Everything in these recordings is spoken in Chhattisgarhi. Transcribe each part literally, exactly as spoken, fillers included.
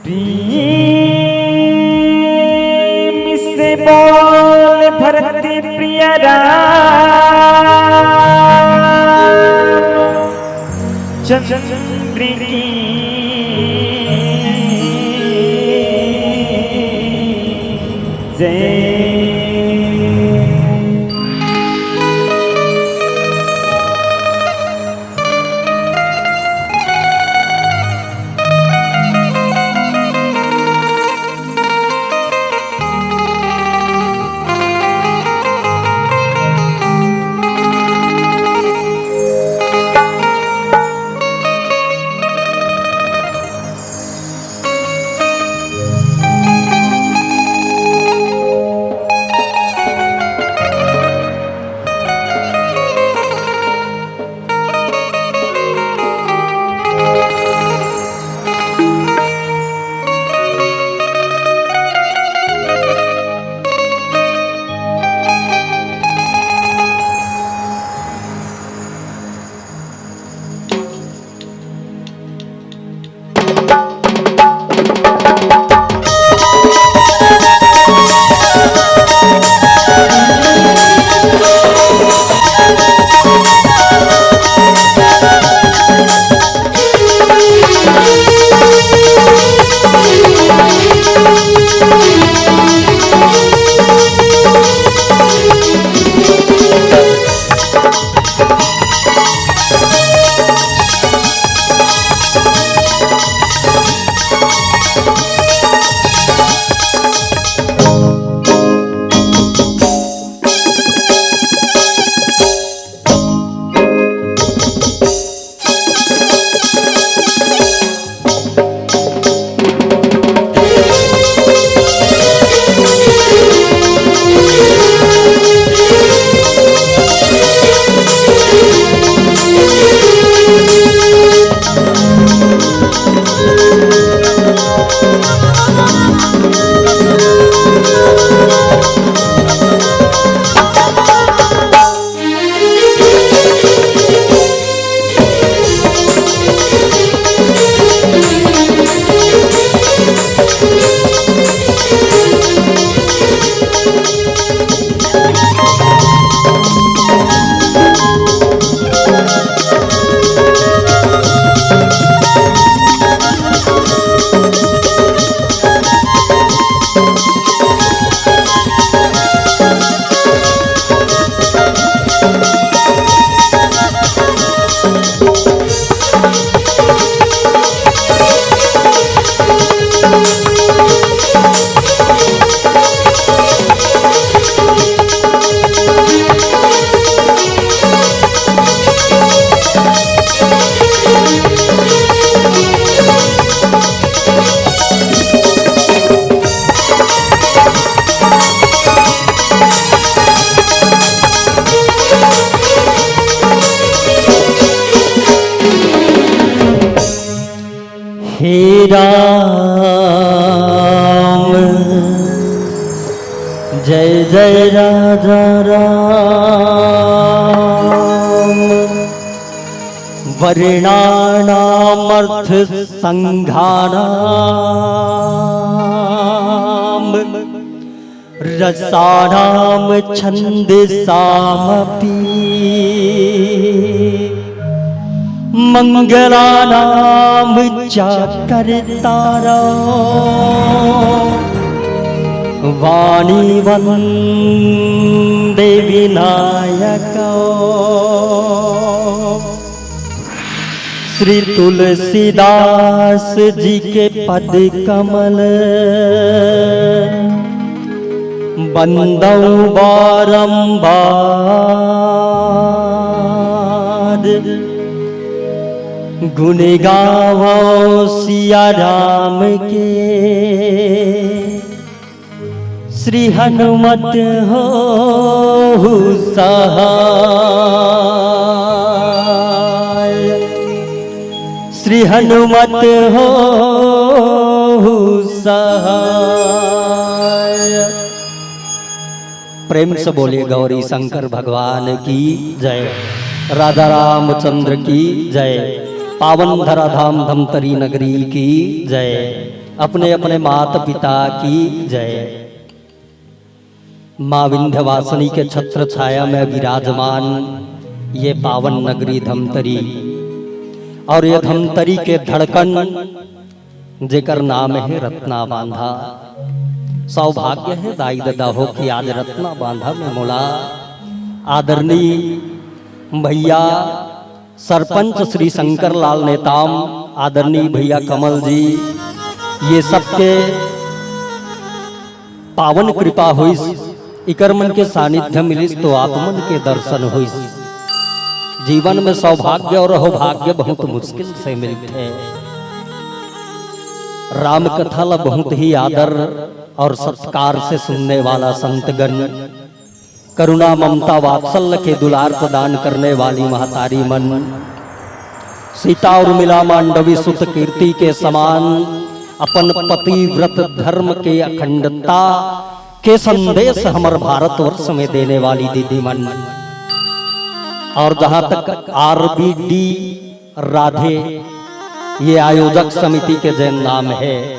प्रेम से बोल धरती प्रिय राम चंद्र की जय। हे राम, जय जय राजा राम। वर्णानामर्थ संघानाम रसानाम छंदसामपि मंगलानाम च कर्तारौ वाणी वंदे विनायकौ। श्री तुलसीदास जी के पद कमल बंदौ बारंबार, गुण गावौ सिया राम के। श्री हनुमत होहु सहाय, श्री हनुमत होहु सहाय। प्रेम से बोलिए गौरी शंकर भगवान की जय, राधा रामचंद्र की जय, पावन धराधाम धमतरी नगरी की जय। अपने अपने माता पिता की जय। माँ विंध्यवासिनी के छत्र छाया में विराजमान ये पावन नगरी धमतरी, और ये धमतरी के धड़कन जेकर नाम है रत्ना बांधा। सौभाग्य है दाई ददा हो कि आज रत्ना बांधा में मोला आदरणीय भैया सरपंच श्री शंकर लाल नेताम, आदरणीय भैया कमल जी, ये सबके पावन कृपा होइस, इकर मन के सानिध्य मिलिस तो आप मन के दर्शन होइस। जीवन में सौभाग्य और अहोभाग्य बहुत मुश्किल से मिलथे। राम कथा ला बहुत ही आदर और सत्कार से सुनने वाला संतगण, करुणा ममता वात्सल्य के दुलार प्रदान करने वाली महतारी मन, सीता उर्मिला मांडवी सुत कीर्ति के समान अपन पतिव्रत धर्म के अखंडता के संदेश हमर भारतवर्ष में देने वाली दीदी मन। और जहां तक आरबीडी राधे ये आयोजक समिति के जैन नाम है,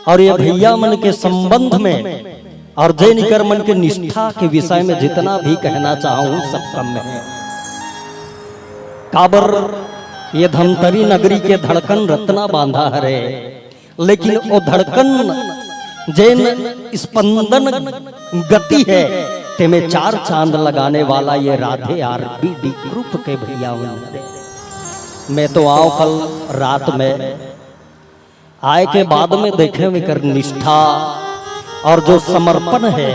और ये भैया मन के संबंध में और जैन इकर मन के निष्ठा के विषय में जितना भी कहना चाहूं, सब कम है। काबर ये धमतरी नगरी के धड़कन रत्ना बांधा हरे, लेकिन वो धड़कन जैन स्पंदन गति है, तेमे चार चांद लगाने वाला ये राधे आरबीडी ग्रुप के भैया मन हरे। मैं तो आंव कल रात में, आय के बाद में देखेंव एकर निष्ठा और जो समर्पण है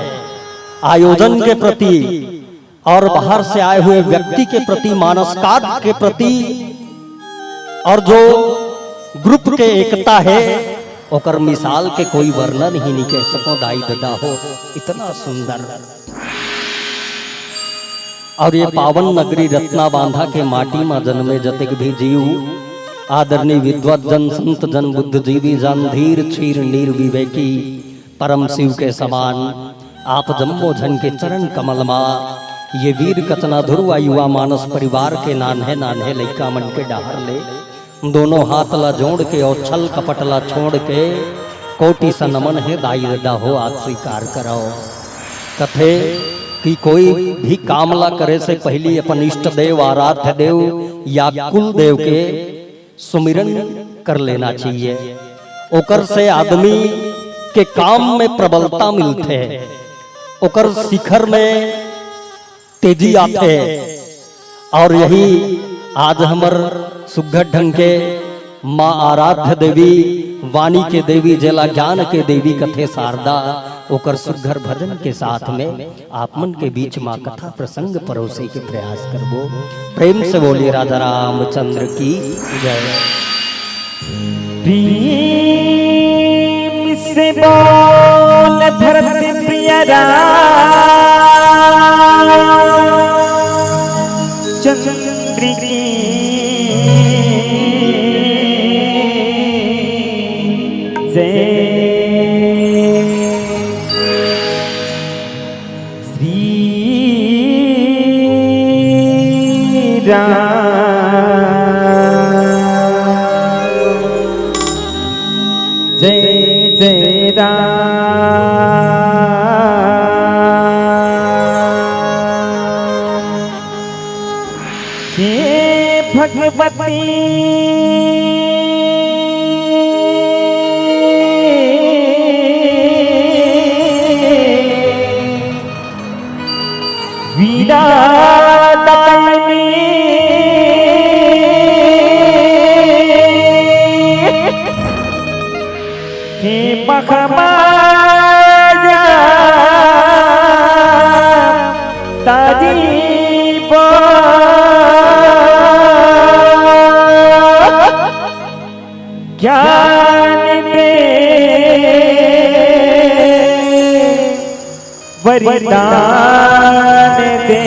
आयोजन के प्रति और बाहर से आए हुए व्यक्ति के प्रति, मानस कार्ड के प्रति, और जो ग्रुप के एकता है, ओकर मिसाल के कोई वर्णन ही नहीं कर सको दाई ददा हो, इतना सुंदर। और ये पावन नगरी रत्ना बांधा के माटी मा जन्मे जतेक भी जीव, आदरणीय विद्वत जन, संत जन, बुद्धिजीवी जन, धीर क्षीर नीर विवेकी, परम शिव के समान, आप जम्मो झन के चरण कमल मा ये वीर कचना धुरवा युवा मानस परिवार के नान्हे नान्हे लइका मन के डहर ले दोनों हाथ ला जोड़ के और छल कपट ला छोड़ के कोटि सा नमन हे दाई ददा हो, आप स्वीकार करव। कथे कि कोई भी काम ला करे से पहिली अपन इष्ट देव, आराध्य देव या कुल देव के सुमिरन कर लेना चाहिए। ओकर से आदमी के काम में प्रबलता मिलथे, ओकर शिखर में तेजी आथे। और यही आज हमर सुघर ढंग के माँ आराध्य देवी, वाणी के देवी, जेला ज्ञान के देवी कथे शारदा, ओकर सुघर भजन के साथ में आप मन के बीच माँ कथा प्रसंग परोसे के प्रयास करबो। प्रेम से बोलिए राजा रामचंद्र की जय। प्रेम से बोल धरती प्रिय रामचंद्र की जय। श्री राम जय जय राम। हे भगवती वीणा दायिनी हे मखमाया ताजी बो ज्ञान दे वरदान दे।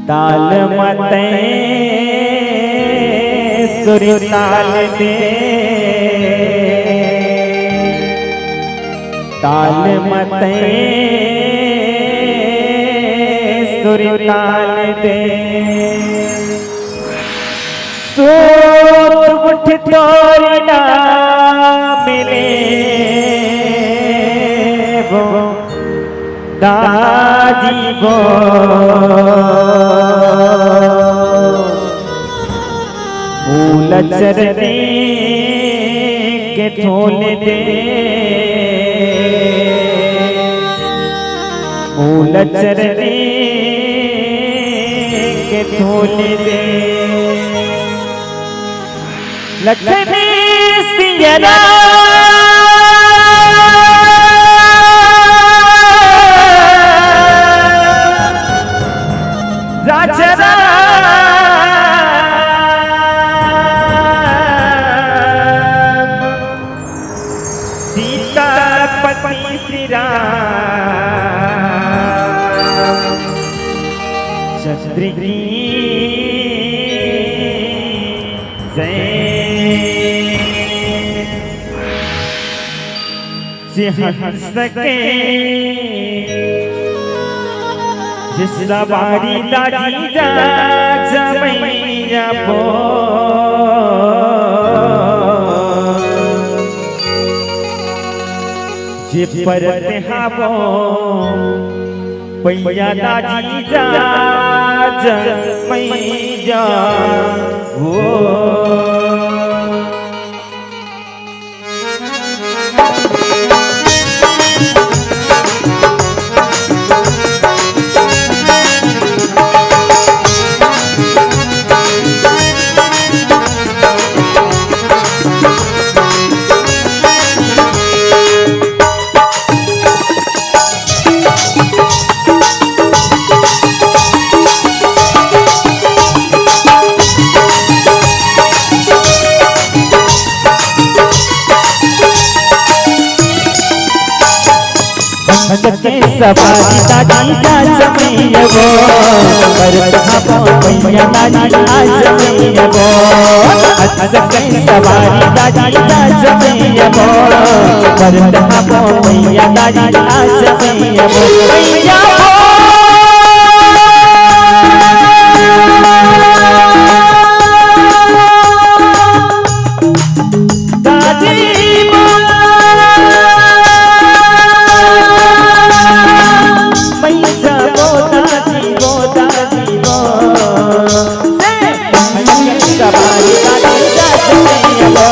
ताल मते सुर ताल दे। ताल मते सुर ताल दे। तोर नाम लेबो दादी बो, मोला चरने के धूल दे, मोला चरने के धूल दे। लखन सिया राम, राजा राम, सीतापति श्री राम चंद्र की जय। जे हंस के जे सवारी दादी जा जमैया बो, जे परत हावो पैया दादी जा जमैया बो। हंस के सवारी दादी जा जमैया बो, परत हावो पैया दादी आ जमैया बो। हंस के सवारी दादी जा जमैया बो, परत हावो पैया दादी आ जमैया बो। पैया बो। दादी बो, मैं जाबो दादी बो, दादी बो। से सवारी दादी जा जमैया बो,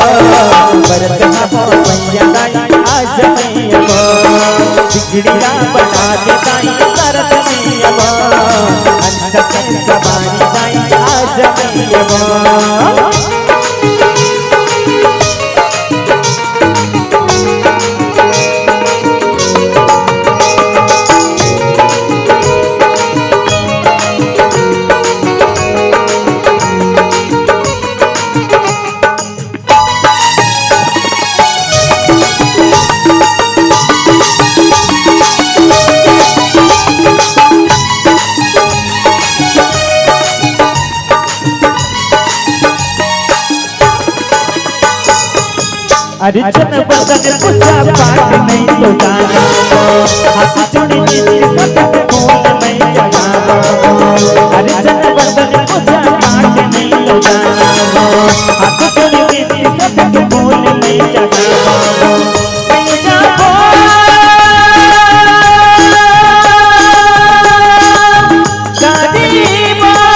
परत हावो पैया दादी आ जमैया बो। बिगड़ी ना बना दे दाई सरद मैया बो, हंस के सवारी दाई आ जमैया बो। अरे चन बदन पूजा पाठ नहीं तो जाना हो, हाथ जोड़ के सबके बोल नहीं जगाना हो। अरे चन बदन पूजा पाठ नहीं तो जाना हो, हाथ जोड़ के सबके बोल नहीं जगाना हो। नहीं जाओ। दादी माँ।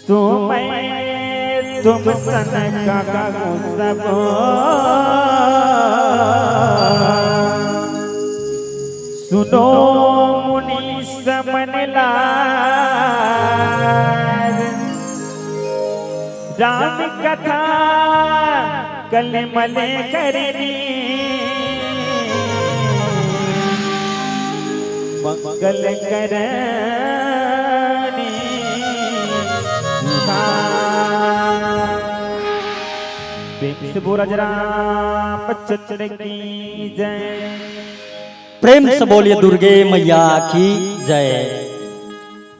तो मैं तुम सन कहूँ सब, सुनो मुनि समन लाग। राम कथा कलमल करनी, मंगल करनी सुहाग। प्रेम से बोल रामचंद्र की जय। प्रेम से बोलिए दुर्गे मैया की जय।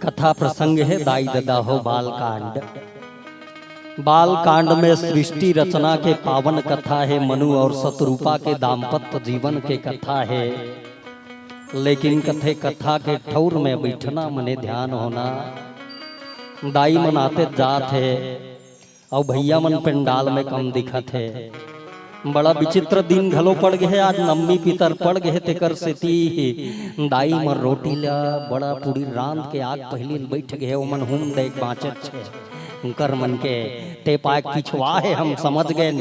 कथा प्रसंग है दाई ददा हो बाल कांड। बाल कांड में सृष्टि रचना के पावन कथा है, मनु और शतरूपा के दाम्पत्य जीवन के कथा है। लेकिन कथे कथा के ठौर में बैठना मने ध्यान होना। दाई मन आते जात हे, अउ भैया मन पंडाल में कम दिखत हे। बड़ा विचित्र दिन घलो पड़ गे हे, आज नवमी पितर पड़ गे हे, तेकर सेती दाई मन रोटी ला बड़ा पूड़ी रांध के आग पहिली ल बैठ गे हे, ओमन हुम देख बाँचत हे। उंकर मन के ते पाए पिछवा हे, हम समझ गेन।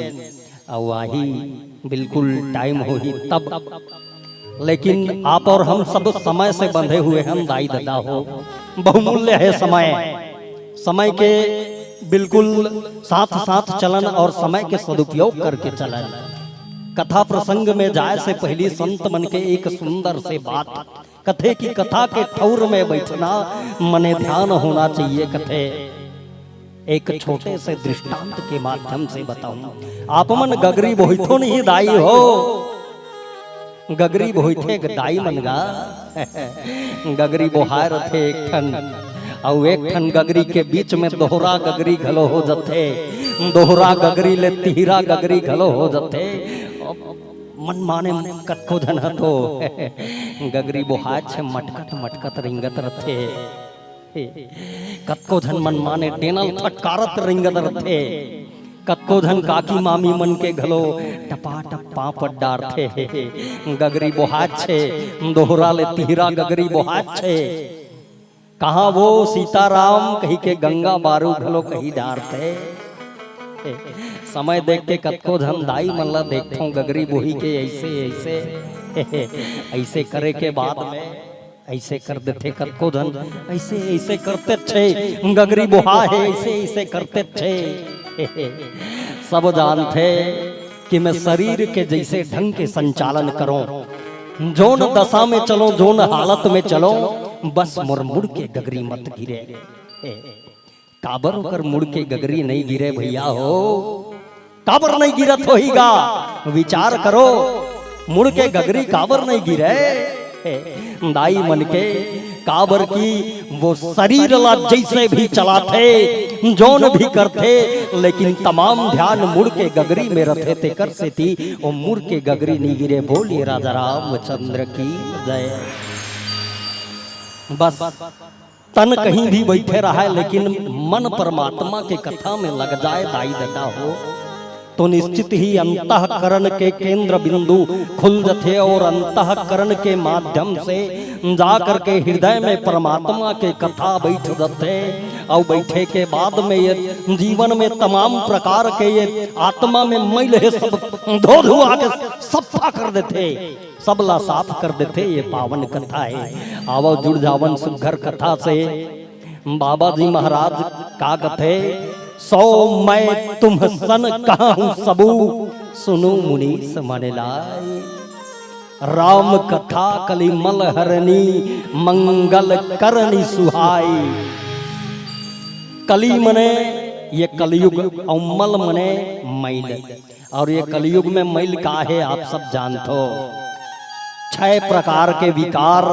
अउ आही बिल्कुल टाइम होही तब। लेकिन आप और हम सब समय से बंधे हुए हैं दाई ददा हो। बहुमूल्य है समय। समय के बिल्कुल साथ साथ चलन और समय के सदुपयोग करके चलन। कथा प्रसंग में जाए से पहिली संत मन के एक सुंदर से बात कथे कि कथा के ठौर में बैठना मने ध्यान होना चाहिए कथे। एक छोटे से दृष्टांत के माध्यम से बताऊं, आप मन गगरी बोहिथो नहीं दाई हो, गगरी बोहिथे दाई मन गा। गगरी बोहाय रथे एक ठन, अउ एक ठन गगरी के बीच में दोहरा गगरी घलो हो जथे, दोहरा गगरी ले तिहरा गगरी घलो हो जथे। मन माने कतको झन ह तो गगरी बोहाय छे मटकत मटकत रिंगत रथे। कतको झन मन माने डेनल फटकारत रिंगत रथे। कतको झन काकी मामी मन के घलो टपा टप पाँव पट डारथे। गगरी बोहात छे, दोहरा ले तिहरा गगरी बोहात छे। कहाँ वो सीताराम कही के गंगा बारू घलो कही डारथे। समय देख के कतको झन दाई मन ला देखथों गगरी बोही के ऐसे ऐसे ऐसे करे के बाद में ऐसे कर देथे कतको झन, ऐसे ऐसे करते छे, गगरी बोहा हे, ऐसे ऐसे करते छे। सब जानथे कि मैं शरीर के जैसे ढंग के संचालन करों, जोन दशा में चलों, जोन हालत में चलों, बस मोर मुड़ के गगरी मत गिरे। काबर ओकर मुड़ के गगरी नहीं गिरे भैया हो? काबर नहीं गिरत होही गा? विचार करो, मुड़ के गगरी काबर नहीं गिरे? दाई मन के, काबर कि वो शरीर ला जैसे भी चलाथे, जोन भी करथे, लेकिन तमाम ध्यान मुड़ के गगरी में रथे, तेकर सेती वो मुड़ के गगरी नहीं गिरे। बोलिए राजा रामचंद्र की जय। बस तन कहीं भी बैठे रहे, लेकिन मन परमात्मा के कथा में लग जाए दाई ददा हो, तो निश्चित ही अंतःकरण के केंद्र बिंदु खुल जथे और अंतःकरण के माध्यम से जा करके हृदय में परमात्मा के कथा बैठ जथे। और बैठे के बाद में ये जीवन में तमाम प्रकार के ये आत्मा में मैल हे सब धो धुआ के सफा कर देथे। सबला साफ कर देथे ये पावन कथा हे। आवो जुड़ जावन सुघर कथा से। बाबा जी महाराज का कथे, सो मैं तुम सन कहूँ सबू, सुनो मुनीस मन लाए। राम कथा कलिमल हरनी, मंगल करनी सुहाई। कली मने ये कलयुग, अउ मल मने मैल। और ये कलयुग में मैल का हे, आप सब जानथो। छह प्रकार के विकार,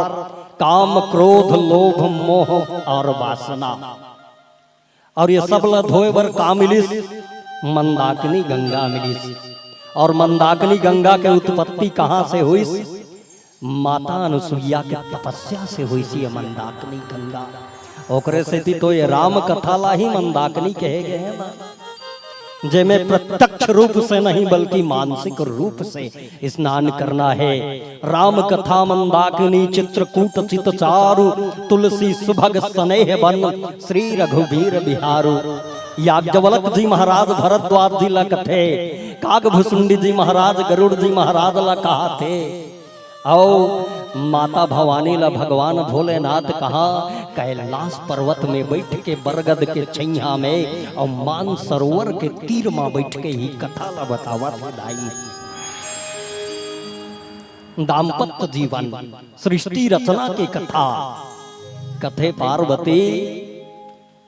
काम, क्रोध, लोभ, मोह और वासना। और ये सब ल धोए बर का मिलिस? मंदाकिनी गंगा मिलिस। और मंदाकिनी गंगा के उत्पत्ति कहाँ से होइस? माता अनुसुईया के तपस्या से होइस ये मंदाकिनी गंगा। ओकरे सेती तो ये राम कथा ला ही मंदाकिनी कहे गए हे ना। जेमे प्रत्यक्ष रूप से नहीं बल्कि मानसिक रूप से स्नान करना है। राम कथा मंदाकिनी चित्रकूट चित चारु, तुलसी सुभग सनेह बन, श्री रघुबीर बिहारु। याज्ञवल्क जी महाराज भरद्वाज जी ला कथे, कागभुसुंडी जी महाराज गरुड़ जी महाराज ला कहाथे। अउ माता भवानी ला भगवान भोलेनाथ कहा, कैलाश पर्वत में बैठ के बरगद के छैया में अउ मानसरोवर के तीर मा बैठ के ही कथा ला बतावत हे दाई। दाम्पत्य जीवन, सृष्टि रचना के कथा। कथे पार्वती,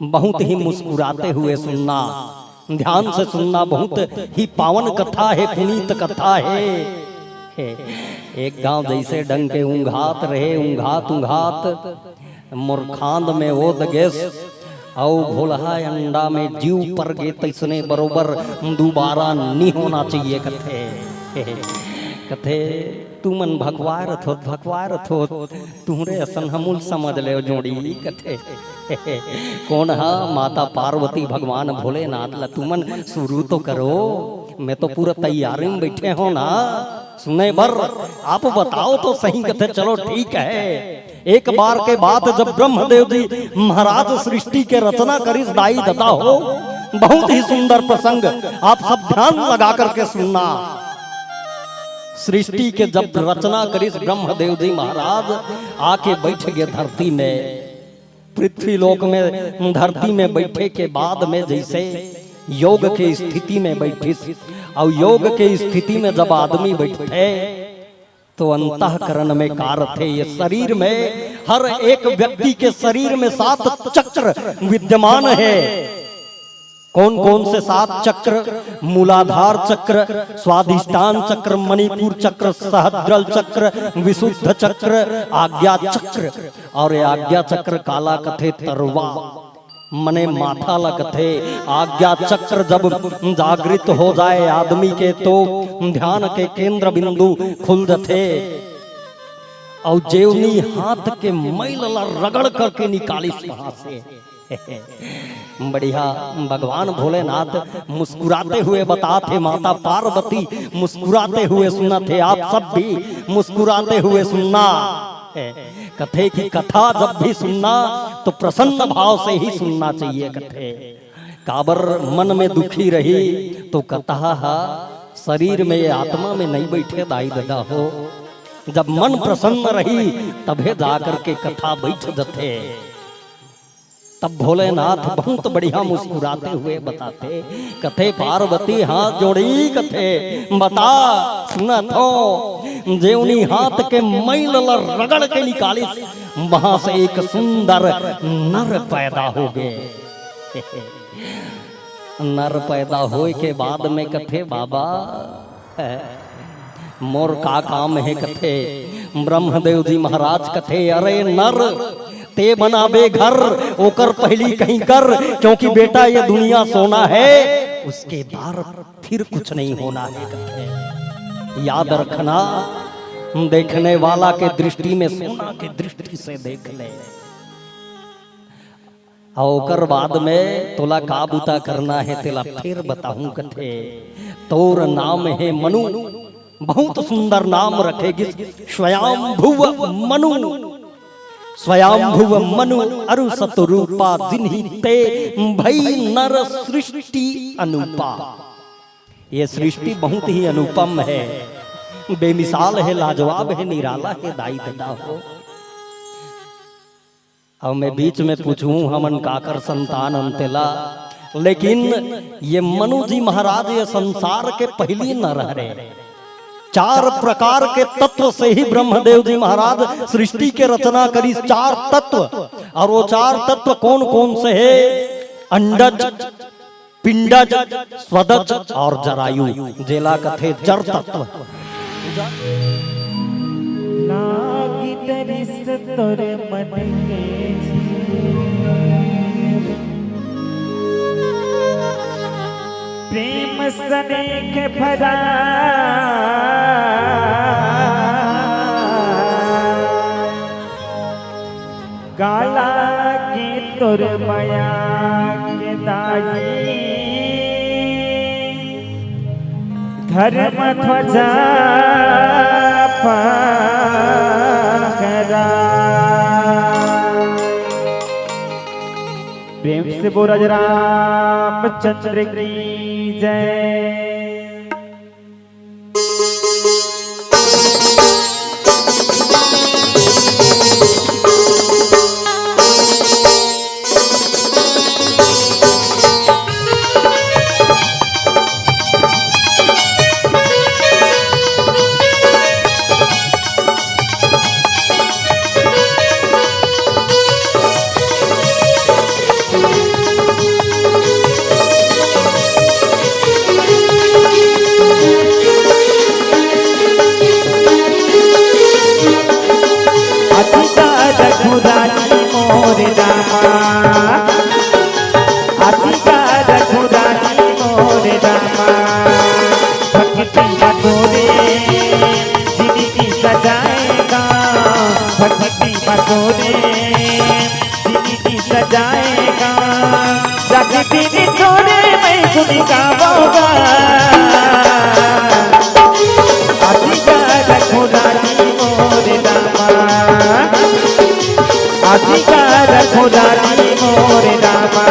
बहुत ही मुस्कुराते हुए सुनना, ध्यान से सुनना, बहुत ही पावन कथा हे, पुनीत कथा हे। हे, एक घांव जइसे डंक के ऊंघात रहे, ऊंघात ऊंघात मोर खांद में ओद गेस, अउ भोलहा अंडा में जीव पर गे, तइसने बरोबर दुबारा नी होना चाहिए कथे। हे, कथे, तुमन भकवाय रथोत, भकवाय रथोत, तुहरे असन हमू ल समझ लेव जोड़ी कथे। कोन हा? माता पार्वती भगवान भोलेनाथ ला। तुमन शुरू तो करो, मैं तो पूरा तैयारी में बैठे हों ना सुने बर। आप बताओ तो सही कथे। चलो ठीक है, एक बार के बात, जब ब्रह्मदेव जी महाराज सृष्टि के रचना करिस दाई ददा हो, बहुत ही सुंदर प्रसंग, आप सब ध्यान लगा करके सुनना। सृष्टि के जब रचना करिस ब्रह्मदेव जी महाराज, आके बैठ गे धरती में। पृथ्वी लोक में धरती में बैठे के बाद में जइसे योग के स्थिति में बैठिस, अउ योग के स्थिति में जब आदमी बैठथे तो अंतःकरण में का रथे, ये शरीर में, हर एक व्यक्ति के शरीर में सात चक्र विद्यमान हे। कौन कौन से सात चक्र? मूलाधार चक्र, स्वाधिष्ठान चक्र, मणिपुर चक्र, सहस्त्रल चक्र, विशुद्ध चक्र, आज्ञा चक्र। अउ ये आज्ञा चक्र काला कथे? तरवा, मने माथा ला कथे। आज्ञा चक्र जब जागृत हो जाए आदमी के, तो ध्यान के केंद्र बिंदु खुल जथे। अउ जेवनी हाथ के मैल ला रगड़ करके निकालिस वहां से। बढ़िया, भगवान भोलेनाथ मुस्कुराते हुए बताथे, माता पार्वती मुस्कुराते हुए सुनथे, आप सब भी मुस्कुराते हुए सुनना। कथे कि कथा जब भी सुनना तो प्रसन्न भाव से ही सुनना चाहिए कथे। काबर मन में दुखी रही तो कथा हा शरीर में, ये आत्मा में नहीं बैठे दाई ददा हो। जब मन प्रसन्न रही तभे जा करके कथा बैठ जथे। तब भोलेनाथ बहुत बढ़िया मुस्कुराते हुए बताथे, कथे पार्वती हाथ जोड़ी कथे, बता सुनत हो, जेवनी हाथ के मैल ला रगड़ के निकालिस, वहां से एक सुंदर नर पैदा हो गे। नर पैदा होए के बाद में कथे, बाबा, मोर का काम हे कथे। ब्रह्मदेव जी महाराज कथे, अरे नर, ते बनाबे घर, ओकर पहली कहीं कर, क्योंकि बेटा ये दुनिया सोना है, उसके बाद फिर कुछ नहीं होना है कथे। याद रखना, देखने वाला के दृष्टि में सोना के दृष्टि से देख ले। अउ ओकर बाद में तोला का बूता करना हे, तेला फेर बताहूं कथे। तोर नाम हे मनु, बहुत सुंदर नाम रखे गिस, स्वयंभुव मनु। स्वयंभुव मनु अरु सतरूपा, जिनही ते भई नर सृष्टि अनुपा। ये सृष्टि बहुत ही अनुपम हे, बेमिसाल हे, लाजवाब हे, निराला हे, दाई ददा हो। अब मैं बीच में पूछूं, हमन काकर संतान अन तेला, लेकिन ये मनु जी महाराज ये संसार के पहली नर हरे। चार प्रकार के तत्व से ही ब्रह्मदेव जी महाराज सृष्टि के रचना करिस, चार तत्व। अउ वो चार तत्व कौन कौन से हे? अंडज, पिंडज, स्वदज अउ जरायु, जेला कथे जर तत्व। लागी दरिस तोर मन के झीर, प्रेम सनेह भरा काला के तोर मया के दाई। धर्म ध्वजा फहरा। प्रेम से बोल राजा रामचंद्र की जय। अतिका रघुरानी मोर रामा, अतिका रघुरानी मोर रामा। भक्ति मा तोरे जिंदगी सजाएगा, भक्ति मा तोरे जिंदगी सजाएगा। रात दिन तोरे मैं गुन गावोगा। अतिका रघुरानी मोर रामा, अतिका रघुरानी मोर रामा।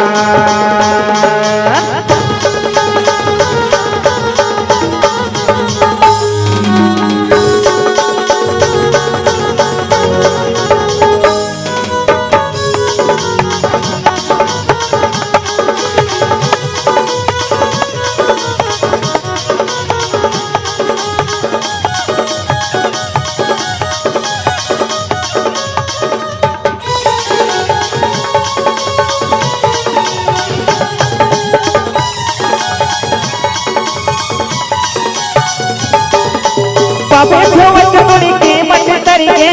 पापे धोवत मुनि के मत तरिके,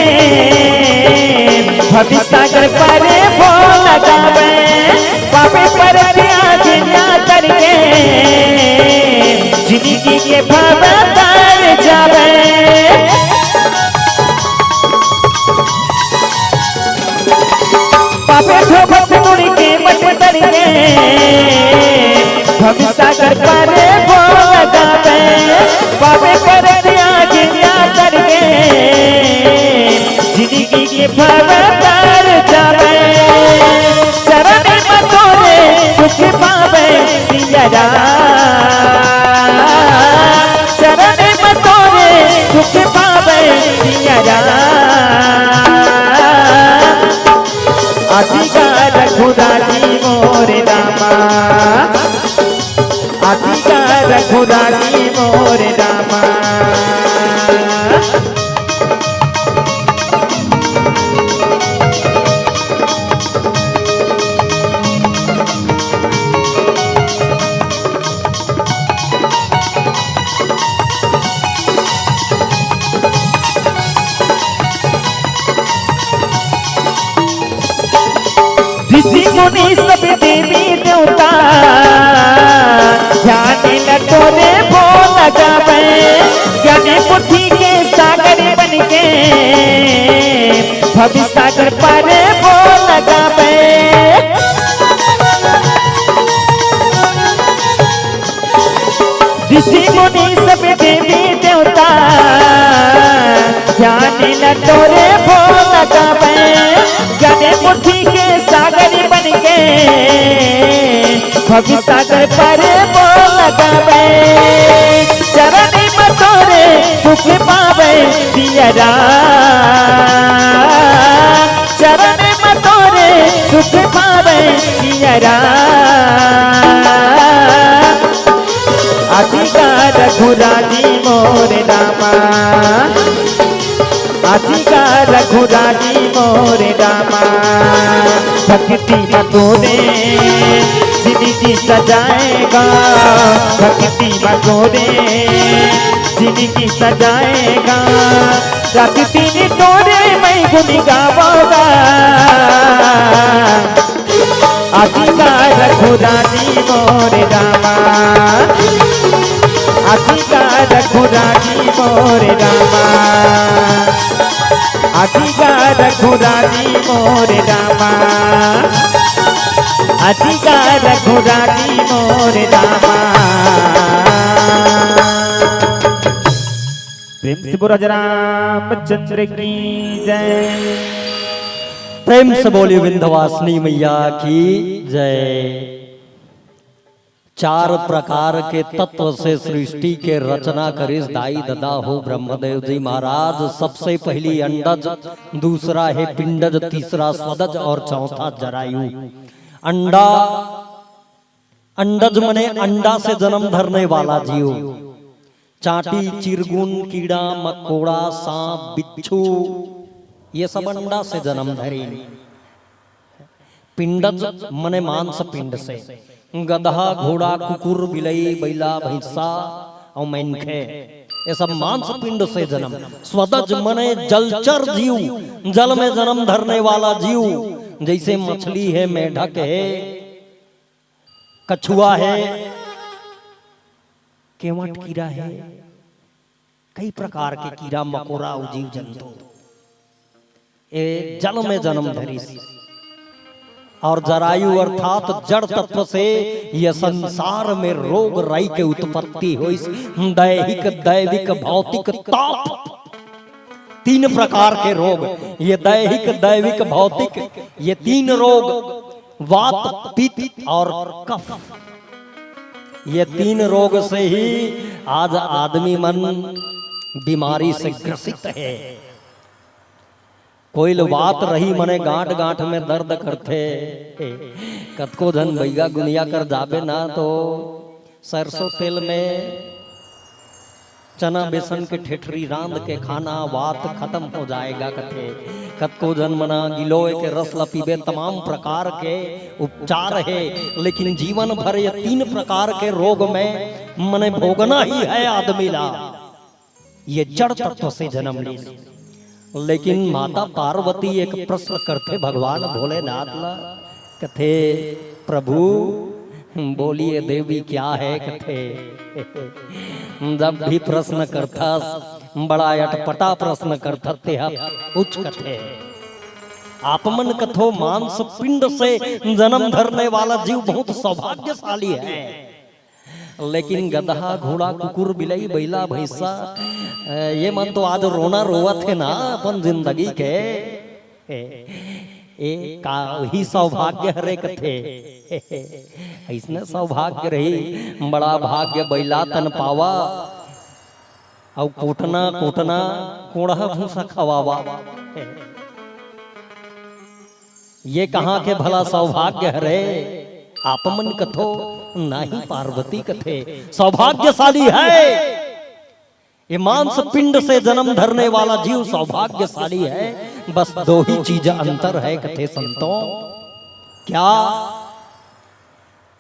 भवसागर पारे भोला गावे। पापे परतिया दुनिया तरिके, जिंदगी के भव तार जावे। पापे धोवत मुनि के मत तरिके, भवसागर पारे भोला गावे। पापे परतिया दुनिया तरिके, जिंदगी के भव तार जावे। चरण मा तोरे सुख पावे सिया राम, चरण मा तोरे सुख पावे सिया राम। अतिका रघुरानी मोर रामा, अतिका रघुरानी मोर रामा। ऋषि मुनि सब देवी देवता, ध्यान ला तोरे भोला गावे। ज्ञानी बुद्धि के सागर बन के, भवसागर पारे भोला गावे। ऋषि मुनि सब देवी देवता, ध्यान ला तोरे भोला गावे। ज्ञानी बुद्धि के सागर बन के, भवसागर पारे भोला गावे। चरण मा तोरे सुख पावे सिया राम, चरण मा तोरे सुख पावे सिया राम। अतिका रघुरानी मोर रामा, अतिका रघुरानी मोर रामा। भक्ति मा तोरे जिंदगी सजाएगा, भक्ति मा तोरे जिंदगी सजाएगा। रात दिन तोरे मैं गुन गावोगा। अतिका रघुरानी मोर रामा, अतिका रघुरानी मोर रामा, अतिका रघुरानी मोर रामा, अतिका रघुरानी मोर रामा। प्रेम से बोलो रामचंद्र की जय। प्रेम से बोलिए विंध्यवासिनी मैया की जय। चार प्रकार के तत्व से सृष्टि के रचना करिस दाई ददा हो ब्रह्मदेव जी महाराज। सबसे पहली अंडज, दूसरा हे पिंडज, तीसरा स्वदज और चौथा जरायु। अंडा, अंडज मने अंडा से जन्म धरने वाला जीव। चांटी, चिरगुन, कीड़ा, मकोड़ा, सांप, बिच्छू, ये सब अंडा से जन्म धरे। पिंडज मने मांस पिंड से। गदहा, घोड़ा, कुकुर, बिलई, बैला, भैंसा और मनखे, ये सब मांस पिंड से जन्म। स्वदज मने जलचर जीव, जल में जन्म धरने वाला जीव, जैसे मछली है, मेढक है, कछुआ है, केवट कीड़ा है, कई प्रकार के कीड़ा मकोड़ा अउ जीव जंतु ए जल में जन्म धरिस। और जरायु अर्थात जड़ तत्व से ये संसार में रोग राई के उत्पत्ति होइस। दैहिक, दैविक, भौतिक, ताप, तीन प्रकार के रोग। ये दैहिक, दैविक, भौतिक, ये तीन रोग, वात, पित्त और कफ, ये तीन रोग से ही आज आदमी मन बीमारी से ग्रसित है। कोई ल वात रही मने गांठ गांठ में दर्द करथे। कतको झन बइगा गुनिया कर जाबे ना तो सरसों तेल में चना बेसन के ठेठरी रांध के खाना, वात खत्म हो जाएगा कथे। कतको झन मना गिलोय के रस ला पीबे, तमाम प्रकार के उपचार हे, लेकिन जीवन भर ये तीन प्रकार के रोग में मने भोगना ही है आदमी ला। ये जड़ तत्व से जन्म लीस। लेकिन माता पार्वती एक प्रश्न करथे भगवान भोलेनाथ ला, कथे, "प्रभु, बोलिए देवी क्या है?" कथे। जब भी प्रश्न करथस, बड़ा अटपटा प्रश्न करथस, तेहा पूछ कथे। आप मन कथो मांस पिंड से जन्म धरने वाला जीव बहुत सौभाग्यशाली है। लेकिन गदहा, घोड़ा, कुकुर, बिलई, बइला, भैंसा, ए, ये मन तो आज रोना रोवत हे ना अपन जिंदगी के। ए, ए, का ही सौभाग्य हरे कथे। अइसने सौभाग्य रही, बड़ा भाग्य बइला तन पावा, अउ कोटना, कोटना, कोड़हा भूसा खवावा। ये कहाँ के भला सौभाग्य हरे? आप मन कथो, नाही पार्वती कथे, सौभाग्यशाली है। ये मांस पिंड से जन्म धरने वाला जीव सौभाग्यशाली है। बस दो ही चीज अंतर है कथे संतों। क्या?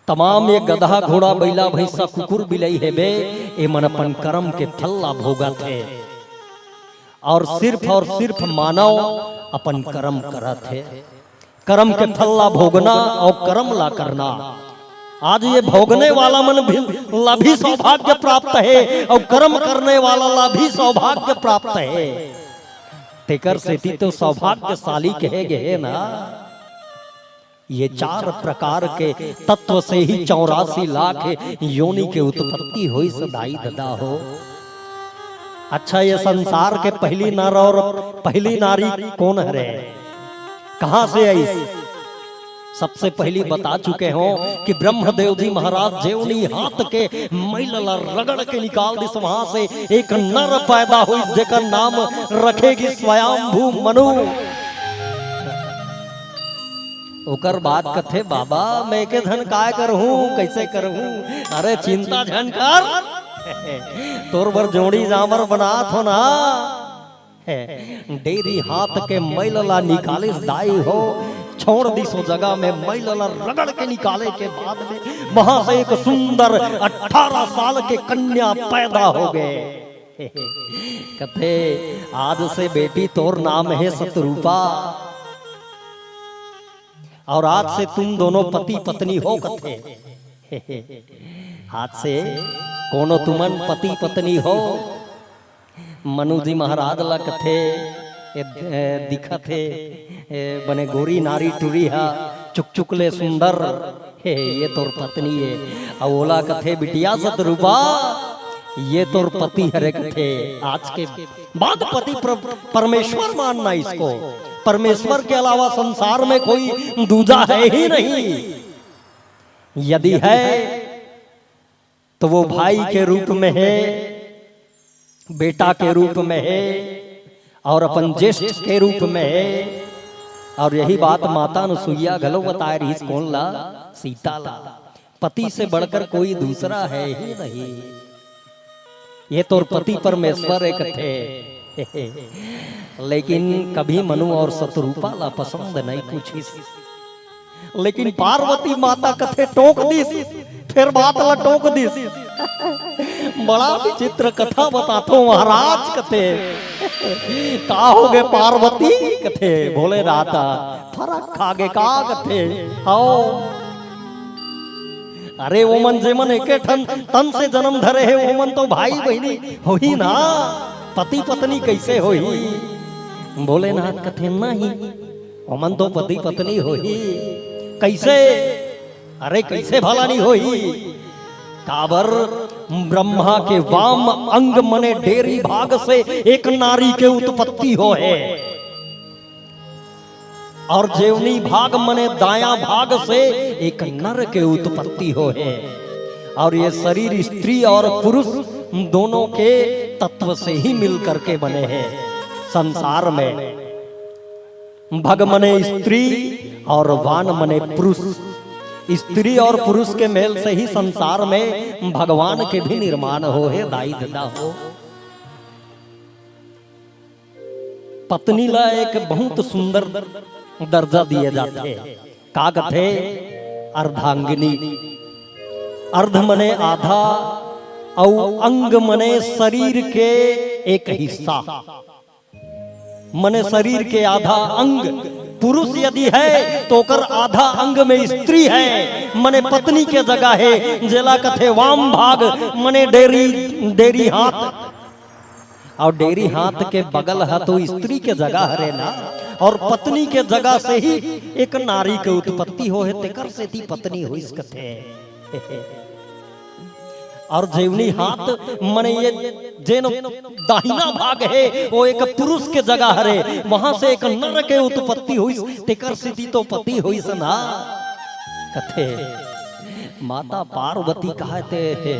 तमाम ये गदहा, घोड़ा, बइला, भैंसा, कुकुर, बिलई हेबे, एमन अपन कर्म के फल ला भोगत हे। और सिर्फ और सिर्फ मानव अपन कर्म करत हे। कर्म के फल ला भोगना और कर्म ला करना। आज ये भोगने वाला मन भी, ला भी सौभाग्य प्राप्त हे और कर्म करने वाला ला भी सौभाग्य प्राप्त हे। तेकर सेती तो सौभाग्यशाली कहे गए ना। ये चार प्रकार के तत्व से ही चौरासी लाख योनि के उत्पत्ति होइस दाई ददा हो। अच्छा, ये संसार के पहली नर और पहली नारी कौन हरे? कहाँ से आइस? सबसे पहली बता चुके हो कि ब्रह्मदेव जी महाराज जेवनी हाथ के मैल ला रगड़ के निकाल दिस, वहां से एक नर पैदा होइस, जेकर नाम रखे गिस स्वयंभू मनु। ओकर बाद कथे, "बाबा, मैं के धन काय करहूं, कैसे करहूं?" अरे, चिंता झन कर, तोर बर जोड़ी जामर बनात हो ना। डेरी हाथ के मैल ला निकालिस दाई हो, छोड़ दिस ओ जगह में मैल ला रगड़ के निकाले के बाद में वहां से एक सुंदर अठारह साल के कन्या पैदा हो गए। कथे, "आज से बेटी तोर नाम हे सतरूपा, और आज से तुम दोनों पति पत्नी हो।" कथे, "आज से कोनो तुमन पति पत्नी हो।" मनु जी महाराज ला कथे, "ए, ए, दिखत हे, ए, बने गोरी नारी टुरी हा, चुकचुक ले सुंदर, हे, ये तोर पत्नी हे।" अउ ओला कथे, "बिटिया सतरूपा, ये तोर पति हरे कथे। आज के बाद पति प्र-, परमेश्वर मानना इसको। परमेश्वर के अलावा संसार में कोई दूजा है ही नहीं। यदि है तो वो भाई के रूप में है, बेटा के रूप में है और अपन ज्येष्ठ के रूप में है। और यही बात माता अनुसुईया घलो बताए रहिस, कोन ला? सीता ला। पति से बढ़कर कोई दूसरा है ही नहीं। ये तोर पति परमेश्वर एक थे। लेकिन कभी मनु और शतरूपा ला पसंद नहीं पूछिस। लेकिन पार्वती माता कथे टोक दिस, फिर बात ला टोक दिस। बड़ा विचित्र कथा बताथो महाराज कथे। का हो गे पार्वती कथे, भोलेनाथ फरक खा गे का कथे। हव, अरे ओमन जेमन एके ठन तन से जन्म धरे हे, ओमन तो भाई बहिनी होही ना, पति पत्नी कैसे होही? भोलेनाथ कथे नहीं, ओमन तो पति पत्नी होही। कैसे? अरे कैसे भला नहीं होही? काबर ब्रह्मा के वाम अंग मने डेरी भाग से एक नारी के उत्पत्ति होहे और जेवनी भाग मने दायां भाग से एक नर के उत्पत्ति होहे। और ये शरीर स्त्री और पुरुष दोनों के तत्व से ही मिल करके बने हैं। संसार में भग मने स्त्री और वान मने पुरुष। स्त्री और पुरुष के मेल से ही संसार में भगवान के भी निर्माण होहे, दाई ददा हो। पत्नी ला एक बहुत सुंदर दर्जा दिए जाथे। का कथे? अर्धांगिनी। अर्ध मने आधा, अउ अंग मने शरीर के एक हिस्सा। मने शरीर के आधा अंग पुरुष यदि है तो ओकर आधा अंग में स्त्री है, मने पत्नी के जगह है, जेला कथे वाम भाग, मने डेरी, डेरी हाथ। और डेरी हाथ के बगल ह तो स्त्री के जगह हरे ना, और पत्नी के जगह से ही एक नारी के उत्पत्ति होहे, तेकर सेती पत्नी होइस कथे। और जेवनी हाथ मने ये जेन दाहिना भाग हे, वो एक पुरुष के जगह हरे, वहां से एक नर के उत्पत्ति होइस, तेकर सेती तो पति होइस ना। कथे माता पार्वती कहते हे,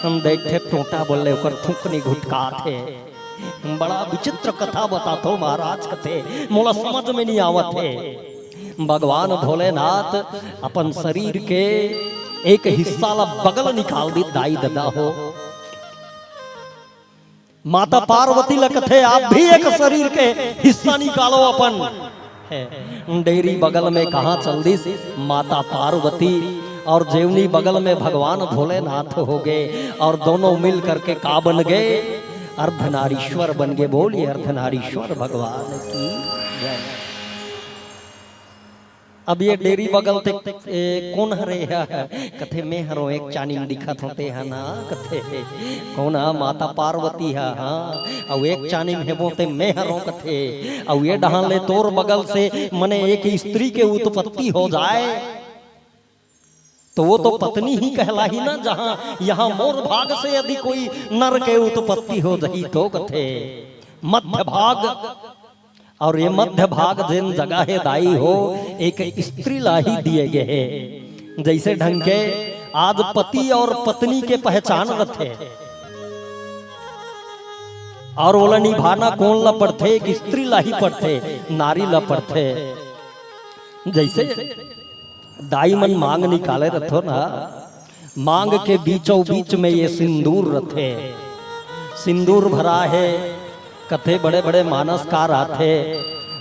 हम देखे टोटा बोले ओकर थुकनी घुटकात हे। बड़ा विचित्र कथा बताथो महाराज कथे, मोला समझ में नहीं आवत हे। भगवान भोलेनाथ अपन शरीर के एक हिस्सा ला बगल निकाल दी दाई ददा हो। माता पार्वती ला कथे, आप भी एक शरीर के हिस्सा निकालो अपन। हे, डेरी बगल में कहाँ चल दिस माता पार्वती और जेवनी बगल में भगवान भोलेनाथ हो गए और दोनों मिल करके का बन गए? अर्धनारीश्वर बन गए। बोलिए अर्धनारीश्वर भगवान की जय। अब ये डेरी बगल ते ए, कोन हरे ह? कथे मैं हरों, एक चानिम दिखत होते ह ना। कथे कोन ह? माता पार्वती ह। हाँ, अउ एक चानिम हेबो ते मैं हरों कथे। अउ ये डहान ले तोर बगल से मने एक स्त्री के उत्पत्ति हो जाए तो वो तो पत्नी ही कहलाही ना। जहां यहां मोर भाग से यदि कोई नर के उत्पत्ति हो जाही तो कथे मध्य भाग। और ये मध्य भाग जेन जगह हे दाई हो, एक स्त्री ला ही दिए गए हे। जैसे ढंग के आज पति और पत्नी के पहचान रथे, और ओला निभाना कोन ला पड़थे? एक स्त्री ला ही पड़थे, नारी ला पड़थे। जैसे दाई मन मांग निकाले रथो ना, मांग के बीचों बीच में ये सिंदूर रथे। सिंदूर भरा हे, कथे बड़े बड़े मानसकार आथे,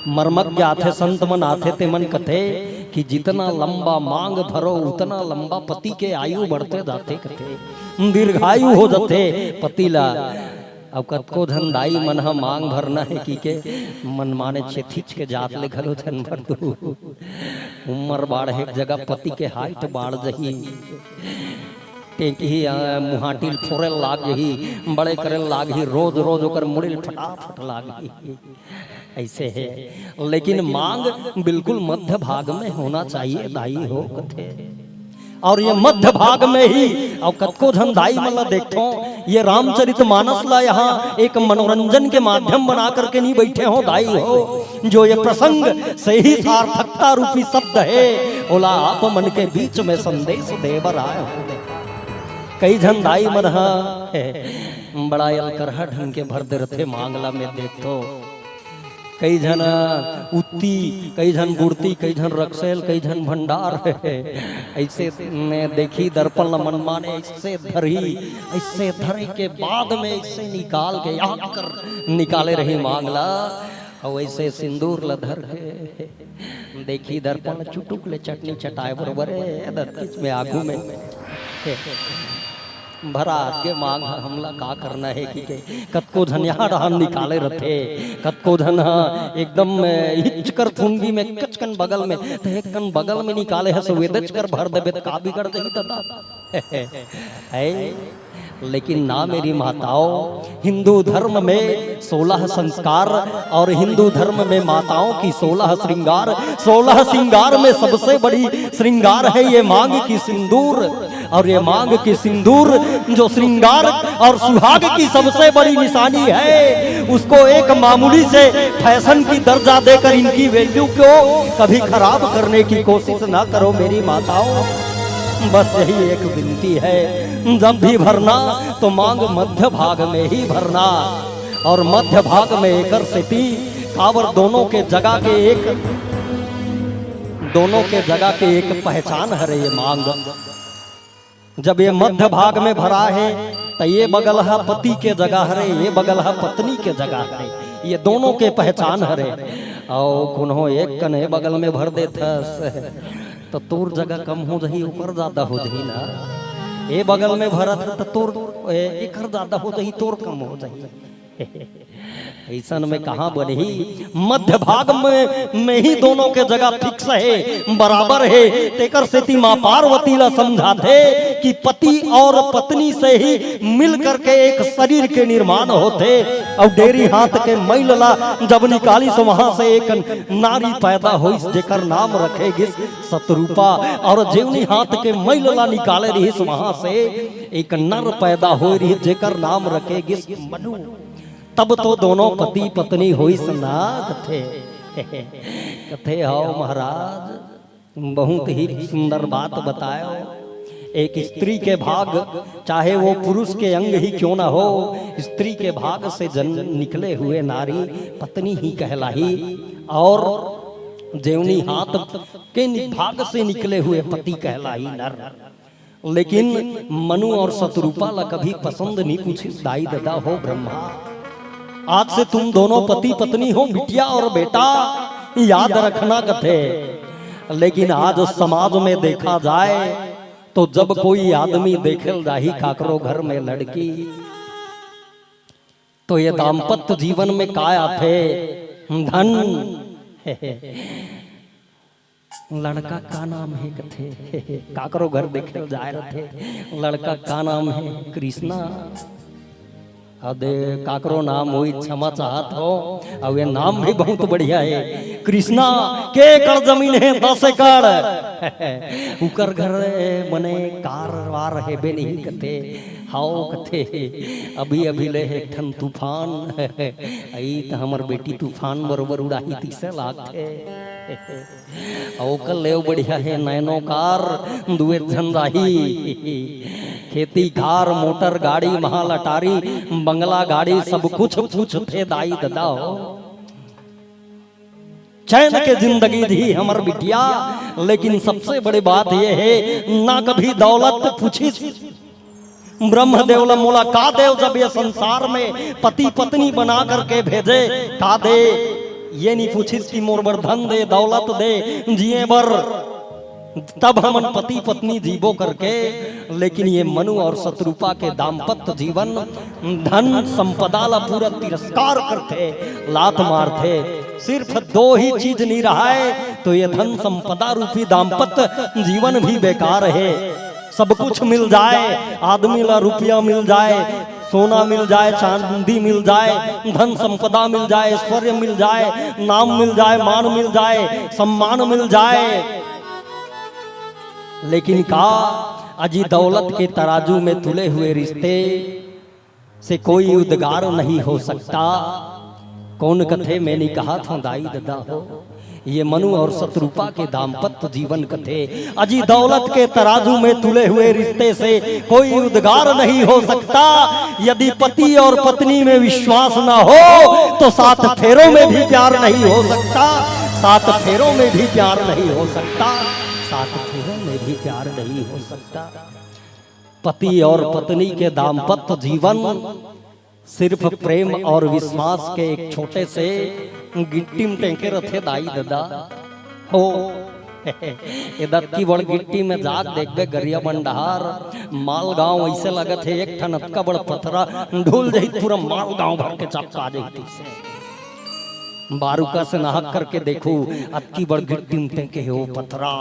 मर्मज्ञ आथे, संत मन आथे, ते मन कथे कि जितना लंबा मांग भरो उतना लंबा पति के आयु बढ़ते जाथे कथे, दीर्घायु हो जाथे पति ला। अब कतको झन दाई मन ह मांग भरना हे कि के मन माने छेथिच के जात ले घलो झन भर दू। उम्र बाढ़े के जगह पति के हाइट बाढ़ जही, टेंकी, आ, मुहाटी ल फोरे लाग जही, बड़े करे लाग ही, रोज रोज ओकर मुड़ी ल फटाफट लाग ही। ऐसे हे, लेकिन मांग बिल्कुल मध्य भाग में होना चाहिए दाई हो कथे। और ये मध्य भाग में ही, और कतको झन दाई मन ला देखथों, ये रामचरित मानस ला यहाँ एक मनोरंजन के माध्यम बना करके नहीं बैठे हो दाई हो, जो ये प्रसंग से ही सार्थकता रूपी शब्द है, ओला आप मन के बीच में संदेश दे बर आए हो। कई झन दाई मन ह बड़ा अलकरहा ढंग के भर दे रथे मांग ला, मैं देखथों। कई झन उत्ती, कई झन गुड़ती, कई झन रक्सेल, कई झन भंडार। ऐसे ने देखी दर्पण ल मन माने, ऐसे धरही, ऐसे धरे के बाद में ऐसे निकाल के यहाँ कर निकाले रही मांग ला, और ऐसे सिंदूर ल धर के देखी दर्पण, चुटुक ले चटनी चटाए बरोबर है दत्तीच में आगू में। भरा आगे मांग ह, हमला का करना है कि के कतको झन यहाँ डहान निकाले रथे, कतको झन ह एकदम, अ, हिच कर फुंगी में कचकन बगल में, त एक कन बगल में निकाले हस, वेदच कर भर देबे त का बिगड़ जही ददा? है, लेकिन ना मेरी माताओं, हिंदू धर्म में सोलह संस्कार और हिंदू धर्म में माताओं की सोलह श्रृंगार, सोलह श्रृंगार में सबसे बड़ी श्रृंगार है ये मांग की सिंदूर। और ये मांग की सिंदूर जो श्रृंगार और सुहाग की सबसे बड़ी निशानी है, उसको एक मामूली से फैशन की दर्जा देकर इनकी वैल्यू को कभी खराब करने की कोशिश ना करो मेरी माताओं। बस यही एक विनती है, जब भी भरना तो मांग मध्य भाग में ही भरना, और मध्य भाग में एकर सेती काबर दोनों के जगह के एक, दोनों के जगह के एक पहचान हरे ये मांग। जब ये मध्य भाग में भरा है, त ये बगल ह पति के जगह हरे, ये बगल ह पत्नी के जगह हरे, ये दोनों के पहचान हरे। अउ कोनो एक कन ए बगल में भर देथस, त तोर जगह कम हो जही, ओकर ज्यादा हो जही ना। ए बगल में भरत ह, त तोर, ए, एकर ज्यादा हो जही, तोर कम हो जही। अइसन में कहाँ बनही? मध्य भाग में, में ही दोनों के जगह फिक्स हे, बराबर हे। तेकर सेती माँ पार्वती ला समझाथे कि पति और पत्नी से ही मिल करके एक शरीर के निर्माण होथे। अउ डेरी हाथ के मैल ला जब निकालिस, वहां से एक नारी पैदा होइस, जेकर नाम रखे गिस सतरूपा। और जेवनी हाथ के मैल ला निकाले रिहिस, वहां से एक नर पैदा होय रिहिस, जेकर नाम रखे गिस मनु। तब तो दोनों पति पत्नी होइस ना, कथे। कथे, "हव महाराज, बहुत ही सुंदर बात बतायो।" एक स्त्री के भाग, चाहे वो पुरुष के अंग ही क्यों ना हो, स्त्री के भाग से जन निकले हुए नारी पत्नी ही कहलाही, और जेवनी हाथ के नि-, भाग से निकले हुए पति कहलाही नर। लेकिन मनु और सतरूपा ला कभी पसंद नहीं पूछिस दाई ददा हो ब्रह्मा। आज से तुम दोनों पति पत्नी हो, बिटिया और बेटा, याद रखना कथे। लेकिन आज समाज में देखा जाए तो जब कोई आदमी देखे ल जाही काकरो घर में लड़की, तो ये दाम्पत्य जीवन में का आथे? धन। लड़का का नाम हे कथे? काकरो घर देखे ल जाए रथे, लड़का का नाम हे? कृष्णा। अब काकरो नाम होही, क्षमा चाहत हो, अब ये नाम भी बहुत बढ़िया हे, कृष्णा। के एकड़ जमीन हे? दस एकड़। उकर घर मने कार वार हेबे नहीं कथे, हाओ कथे, अभी अभी ले हे एक ठन तूफान, अई त हमर बेटी तूफान बरोबर उड़ाही तइसे लागथे। अउ ओकर ले अउ बढ़िया हे नैनो कार, दुए झन जाही। खेती खार, मोटर गाड़ी, महल अटारी, बंगला गाड़ी, सब कुछ पूछथे दाई ददा हो। चैन के जिंदगी जी हमर बिटिया, लेकिन सबसे बड़ी बात ये हे, ना कभी दौलत पूछिस। ब्रह्मदेव ला मोला का देव, जब ये संसार में पति पत्नी बना करके भेजे, का दे? ये नहीं पूछिस कि मोर बर धन दे, दौलत दे, जिए बर, तब हमन पति पत्नी जीबो करके। लेकिन ये मनु और सतरूपा के दाम्पत्य जीवन धन संपदा ला पूरा तिरस्कार करथे, लात मारथे। सिर्फ दो ही चीज नहीं रहाय, तो ये धन संपदा रूपी दाम्पत्य जीवन भी बेकार हे। सब कुछ मिल जाए, आदमी ला रुपया मिल जाए, सोना मिल जाए, चांदी मिल जाए, धन संपदा मिल जाए, ऐश्वर्य मिल जाए, नाम मिल जाए, मान मिल जाए, सम्मान मिल जाए, लेकिन का, अजी दौलत के तराजू में तुले हुए रिश्ते से कोई उद्गार नहीं हो सकता। कौन कथे, मैं नहीं कहा था दाई ददा हो, ये मनु और शतरूपा के दाम्पत्य जीवन कथे। अजी दौलत के तराजू में तुले हुए रिश्ते से कोई उद्गार नहीं हो सकता। यदि पति और पत्नी में विश्वास ना हो तो सात फेरों में भी प्यार नहीं हो सकता। सात फेरों में भी प्यार नहीं हो सकता। सात फेरों में भी प्यार नहीं हो सकता। पति और पत्नी के दाम्पत्य जीवन सिर्फ प्रेम और विश्वास के एक छोटे से गिट्टी म टेंके रथे दाई ददा हो। ए दतकी बड़ गिट्टी में जाके देखबे गरियाबंद डहार मालगांव, अइसे लगत हे एक ठन अतका बड़ पथरा ढुल जाही, पूरा मालगांव भर के चपका जाही तइसे। बारूका से नहक करके देखू, अतकी बड़ गिट्टी म टेंके हे वो पथरा,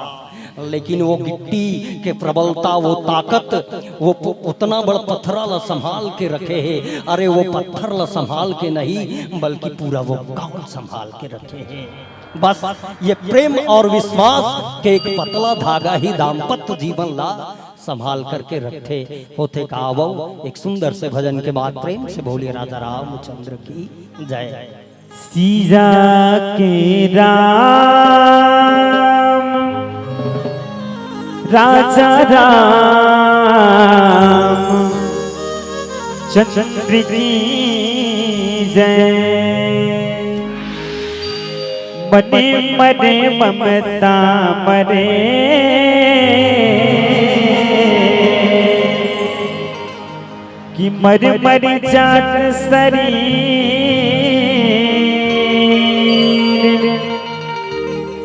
लेकिन वो गिट्टी के प्रबलता, वो ताकत, वो प-, उतना बड़ पथरा ला संभाल के रखे हे। अरे, वो पत्थर ला संभाल के नहीं, बल्कि पूरा वो गांव संभाल के रखे हे। बस, ये प्रेम और विश्वास के एक पतला धागा ही दाम्पत्य जीवन ला संभाल करके रखथे। होथे का आवव, एक सुंदर से भजन के बाद प्रेम से बोलिए राजा रामचंद्र की जय। सिया के राम, राजा राम चंद्र की जय। मने मने ममता मरे, कि मर मर जात शरीर,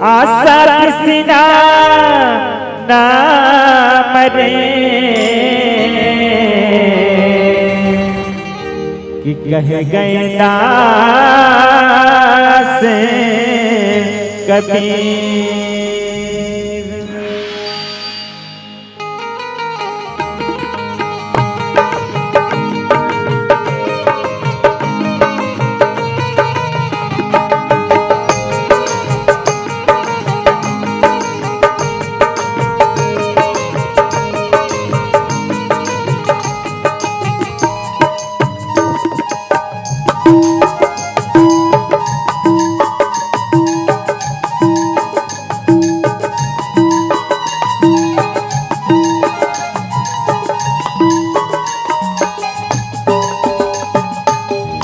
आशा तृष्णा ना मरे, कि कह गए दास कबीर।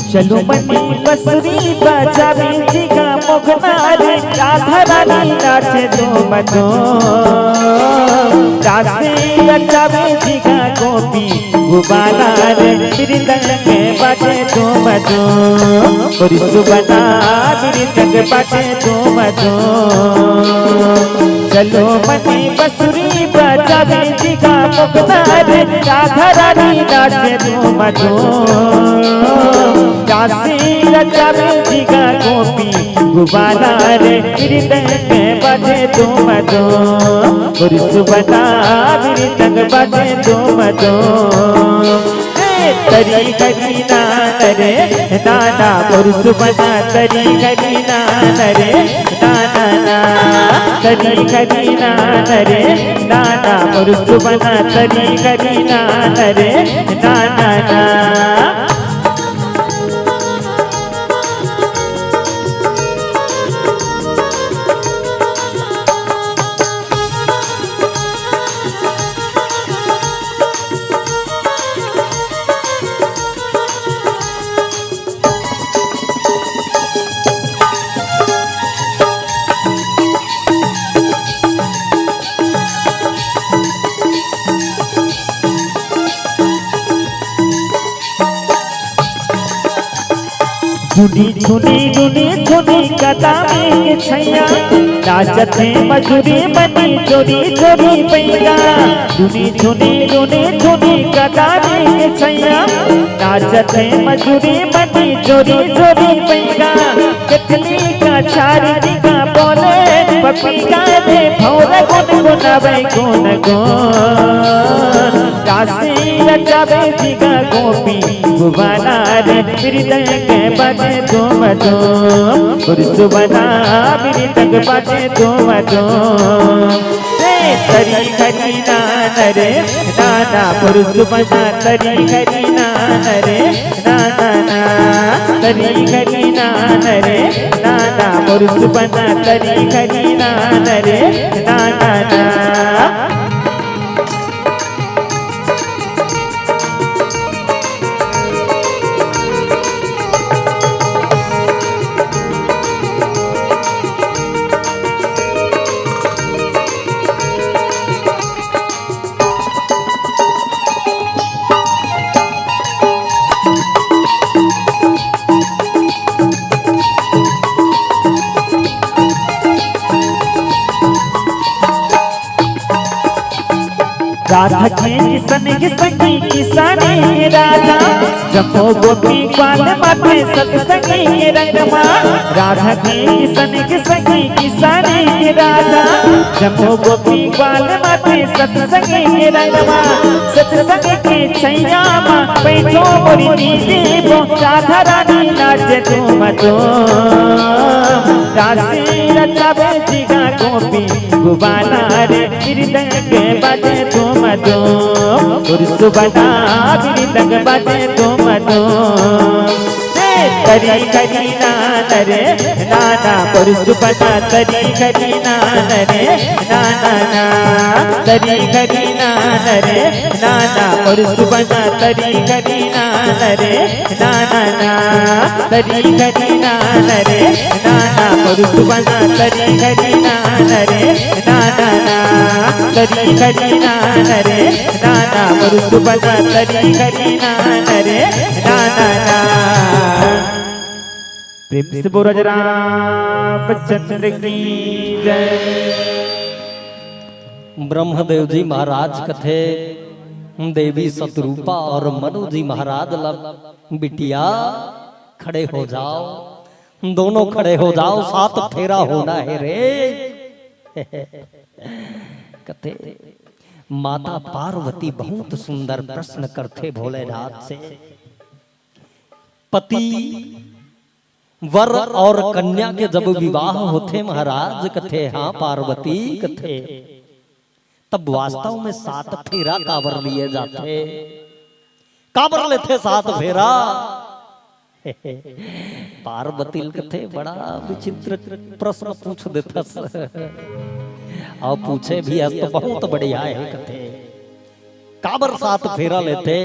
चलो मनी बसरी बजावे जिगा मोगनार, राधा रानी नाचे दो मदो। रासे रचावे जिगा गोपी गुबाला रे, मृदंग बाजे दो मदो। और सुबना मृदंग बाजे दो मदो। चलो मनी बसरी बजावे जिगा मोगनार, राधा रानी नाचे दो मदो। रासे रचावे जिगा गोपी गुबाला रे, मृदंग बाजे दो मदो। और सुबना मृदंग बाजे दो मदो। ए, तरी घरी नान रे नाना, और सुबना तरी घरी नान रे नाना ना। तरी घरी नान रे नाना, और सुबना तरी घरी नान रे नाना ना। झुनी झुनी झुनी झुनी कदम के छैया, नाचत हे मजूरी मनी चोरी चोरी पैया। झुनी झुनी झुनी झुनी कदम के छैया, नाचत हे मजूरी मनी चोरी चोरी पैया। केतली का चारी दिखा बोले पपी गाने भौर गुन गुनावे गुन गुन। रासी रचावे जिगा गोपी गुबाला रे, मृदंग बाजे धूम धूम। और सुबना मृदंग बाजे धूम धूम। रे तरी घरी नान रे नाना, पुरुष बना तरी घरी नान रे नाना ना। तरी घरी नान रे नाना, पुरुष बना तरी घरी नान रे नाना ना। राधा के किसन के संगी किसानी के राधा, जम्मो गोपी ग्वाल माथे सतसंगी के रंगमा। राधा के किसन के संगी किसानी के राधा, जम्मो गोपी ग्वाल माथे सतसंगी के रंगमा। सतसंग के छैया मा बैठो मोरी दीदी वो, राधा रानी नाचे झूम झूम। रास रचावे जिगा गोपी ग्वाला रे, मृदंग बाजे झूम झूम। पुरुष बना मृदंग बाजे झूम झूम। ए, तरी घरी नान रे नाना, पुरुष बना तरी घरी नान रे नाना ना। तरी घरी नान रे नाना, पुरुष बना तरी घरी नान रे नाना ना। तरी घरी नान रे नाना, पुरुष बना तरी घरी नान रे नाना ना। तरी घरी नान रे नाना, पुरुष बना तरी घरी नान रे नाना ना। प्रेम से बोलो रामचंद्र की जय। ब्रह्मदेव जी महाराज कथे, देवी सतरूपा और मनु जी महाराज ला, बिटिया खड़े हो जाओ, दोनों खड़े हो जाओ, सात फेरा होना है रे। कथे, माता पार्वती बहुत सुंदर प्रश्न करथे भोलेनाथ से। पति, वर और कन्या के जब विवाह होथे महाराज, कथे, हाँ पार्वती, कथे, तब वास्तव में सात फेरा काबर लिए जाथे? काबर लेथे सात फेरा? पार्वती ल कथे, बड़ा विचित्र प्रश्न पूछ देथस। अउ पूछे भी हस तो बहुत बढ़िया हे कथे। काबर सात फेरा लेथे?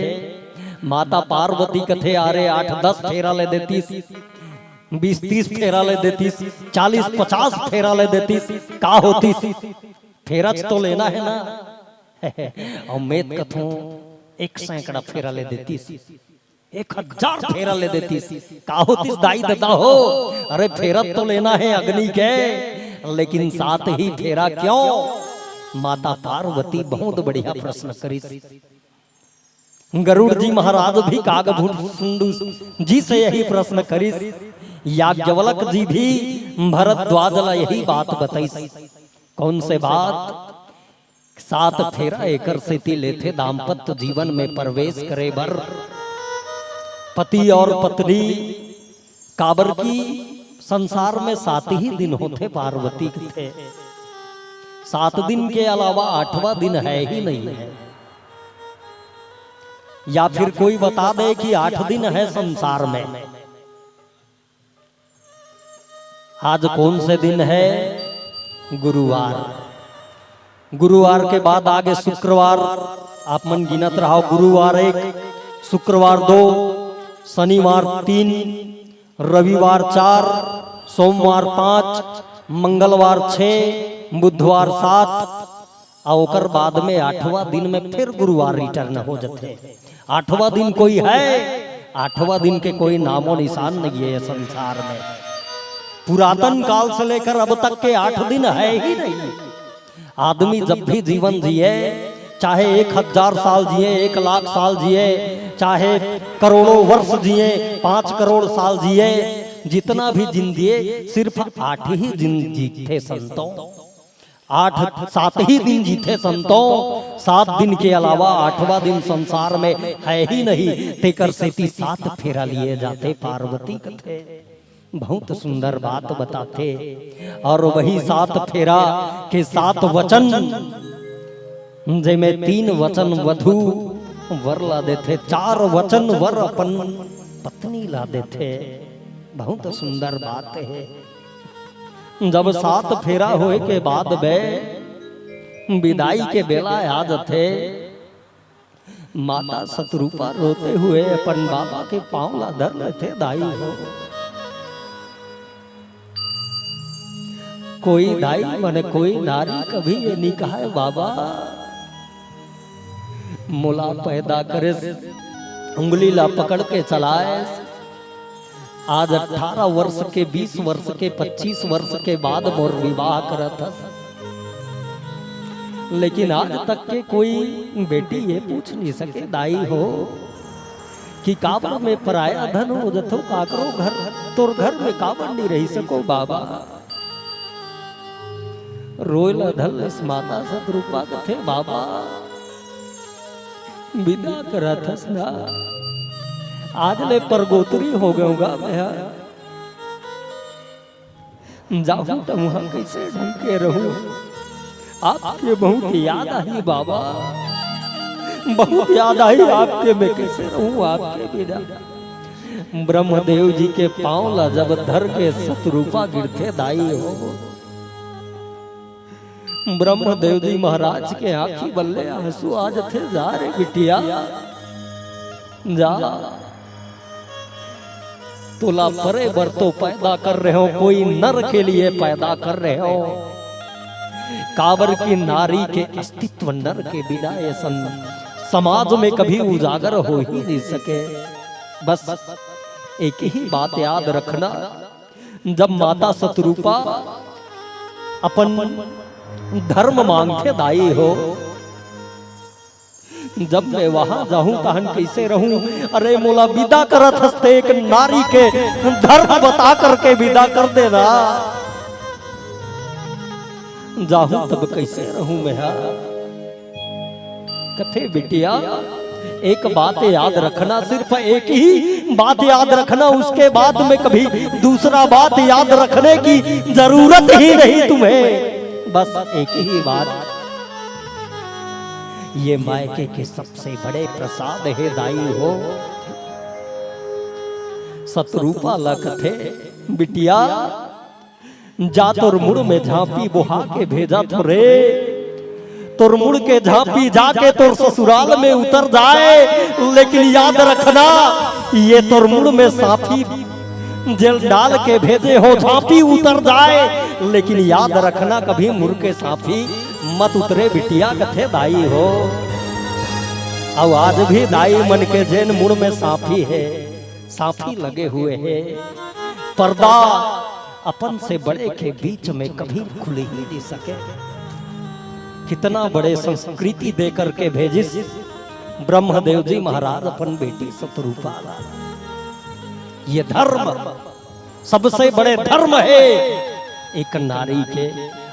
माता पार्वती कथे, अरे आठ दस फेरा ले देतिस, बीस तीस फेरा ले देतिस, चालीस पचास फेरा ले देतिस, का होतिस? फेराच तो लेना हे ना। अउ मैं त कथों, एक सैकड़ा फेरा ले देतिस, एक हजार फेरा ले देतिस, का होतिस दाई ददा हो? अरे फेरा तो लेना हे अग्नि के, लेकिन सात ही फेरा क्यों? माता पार्वती बहुत बढ़िया प्रश्न करिस। गरुड़ जी महाराज भी कागभूषुंड जी से यही प्रश्न करिस, याज्ञवल्क जी भी भरद्वाज ला यही बात बताइस। कौन से बात? सात फेरा एकर सेती लेथे दाम्पत्य जीवन में प्रवेश करे बर पति और पत्नी, काबर कि संसार में सात ही दिन होथे, पार्वती कथे। सात दिन के अलावा आठवां दिन है ही नहीं है। या फिर कोई बता दे कि आठ दिन है संसार में। आज कौन से दिन है? गुरुवार। गुरुवार के बाद आगे शुक्रवार, आप मन गिनत रहो, गुरुवार एक, शुक्रवार दो, शनिवार तीन, रविवार चार, सोमवार पाँच, मंगलवार छः, बुधवार सात, अउ ओकर बाद में आठवां दिन में फिर गुरुवार return हो जथे। आठवां दिन कोई है? आठवां दिन के कोई नामो निशान नहीं है ये संसार में। पुरातन काल से लेकर अब तक के आठ दिन है ही नहीं। आदमी जब भी जीवन जिए, चाहे एक हजार साल जिए, एक लाख साल जिए, चाहे करोड़ों वर्ष जिए, पाँच करोड़ साल जिए, जितना भी दिन जिए, सिर्फ आठ ही दिन जीते संतों। आठ, सात ही दिन जीते संतों, सात दिन के अलावा आठवां दिन संसार में है ही नहीं। तेकर सेती सात फेरा लिए जाते, पार्वती कथे। बहुत सुंदर बात बताथे। और वही सात फेरा के सात वचन जेमे तीन वचन वधू वर ला देथे, चार वचन वर अपन पत्नी ला देथे। बहुत सुंदर बात हे। जब सात फेरा होए के बाद बे विदाई के बेला आ जथे, माता सतरूपा रोते हुए अपन बाबा के पांव ला धर लेथे, दाई हो। कोई दाई मन, कोई नारी कभी ये नी कहे, बाबा, मोला पैदा करेस, उंगली ला पकड़ के चलाएस, आज अठारह वर्ष के, बीस वर्ष के, पच्चीस वर्ष के बाद मोर विवाह करत हस, लेकिन आज तक के कोई बेटी ये पूछ नहीं सके, दाई हो, कि काबर में पराया धन हो जथो, काकरो घर, तोर घर में काबर नहीं रही सको, बाबा। रोए ला धर लेस माता सतरूपा, कथे, बाबा, विदा करत हस ना, आज ले परगोतरी हो गऊं गा मैं हा। जाहूं त उहां कइसे ढंग के रहूं? आपके बहुत याद आही बाबा, बहुत याद आही आपके, मैं कइसे रहूं आपके बिना? ब्रह्मदेव जी के पांव ला जब धर के सतरूपा गिरथे, दाई हो, ब्रह्मदेव जी महाराज के आंखी बल्ले आंसू आ जथे, जा रे बिटिया, जा। तोला परे बर तो पैदा कर रहे हो, कोई नर के लिए पैदा कर रहे हो। काबर की नारी के अस्तित्व नर के बिना ये सं-, समाज में कभी उजागर हो ही नहीं सके। बस एक ही बात याद रखना, जब माता सतरूपा अपन धर्म मांगथे, दाई हो, जब मैं वहां जाहूं तहन कइसे रहूं? अरे मोला विदा करत हस ते एक नारी के धर्म बता करके विदा कर देना। जाहूं तब कइसे रहूं मैं हा? कथे बिटिया, एक बात याद रखना, सिर्फ एक ही बात याद रखना, उसके बाद में कभी दूसरा बात याद रखने की जरूरत ही नहीं तुम्हें। बस एक ही बात, ये मायके के सबसे बड़े प्रसाद हे दाई हो। सतरूपा ला कथे, बिटिया, जा तोर मुड़ में झांपी बोहा के भेजत हों रे। तोर मुड़ के झांपी जाके तोर ससुराल में उतर जाए, लेकिन याद रखना, ये तोर मुड़ में सांफी जेल डाल के भेजे हों, झांपी उतर जाए, लेकिन याद रखना, कभी मुड़ के सांफी मत उतरे बिटिया, कथे दाई हो। अउ आज भी दाई मन के जेन मुड़ में सांफी हे, सांफी लगे हुए हे, पर्दा अपन से बड़े के बीच में कभी खुल ही नहीं सके। कितना बड़े संस्कृति दे करके भेजिस ब्रह्मदेव जी महाराज अपन बेटी सतरूपा ला। ये धर्म सबसे बड़े धर्म हे एक नारी के,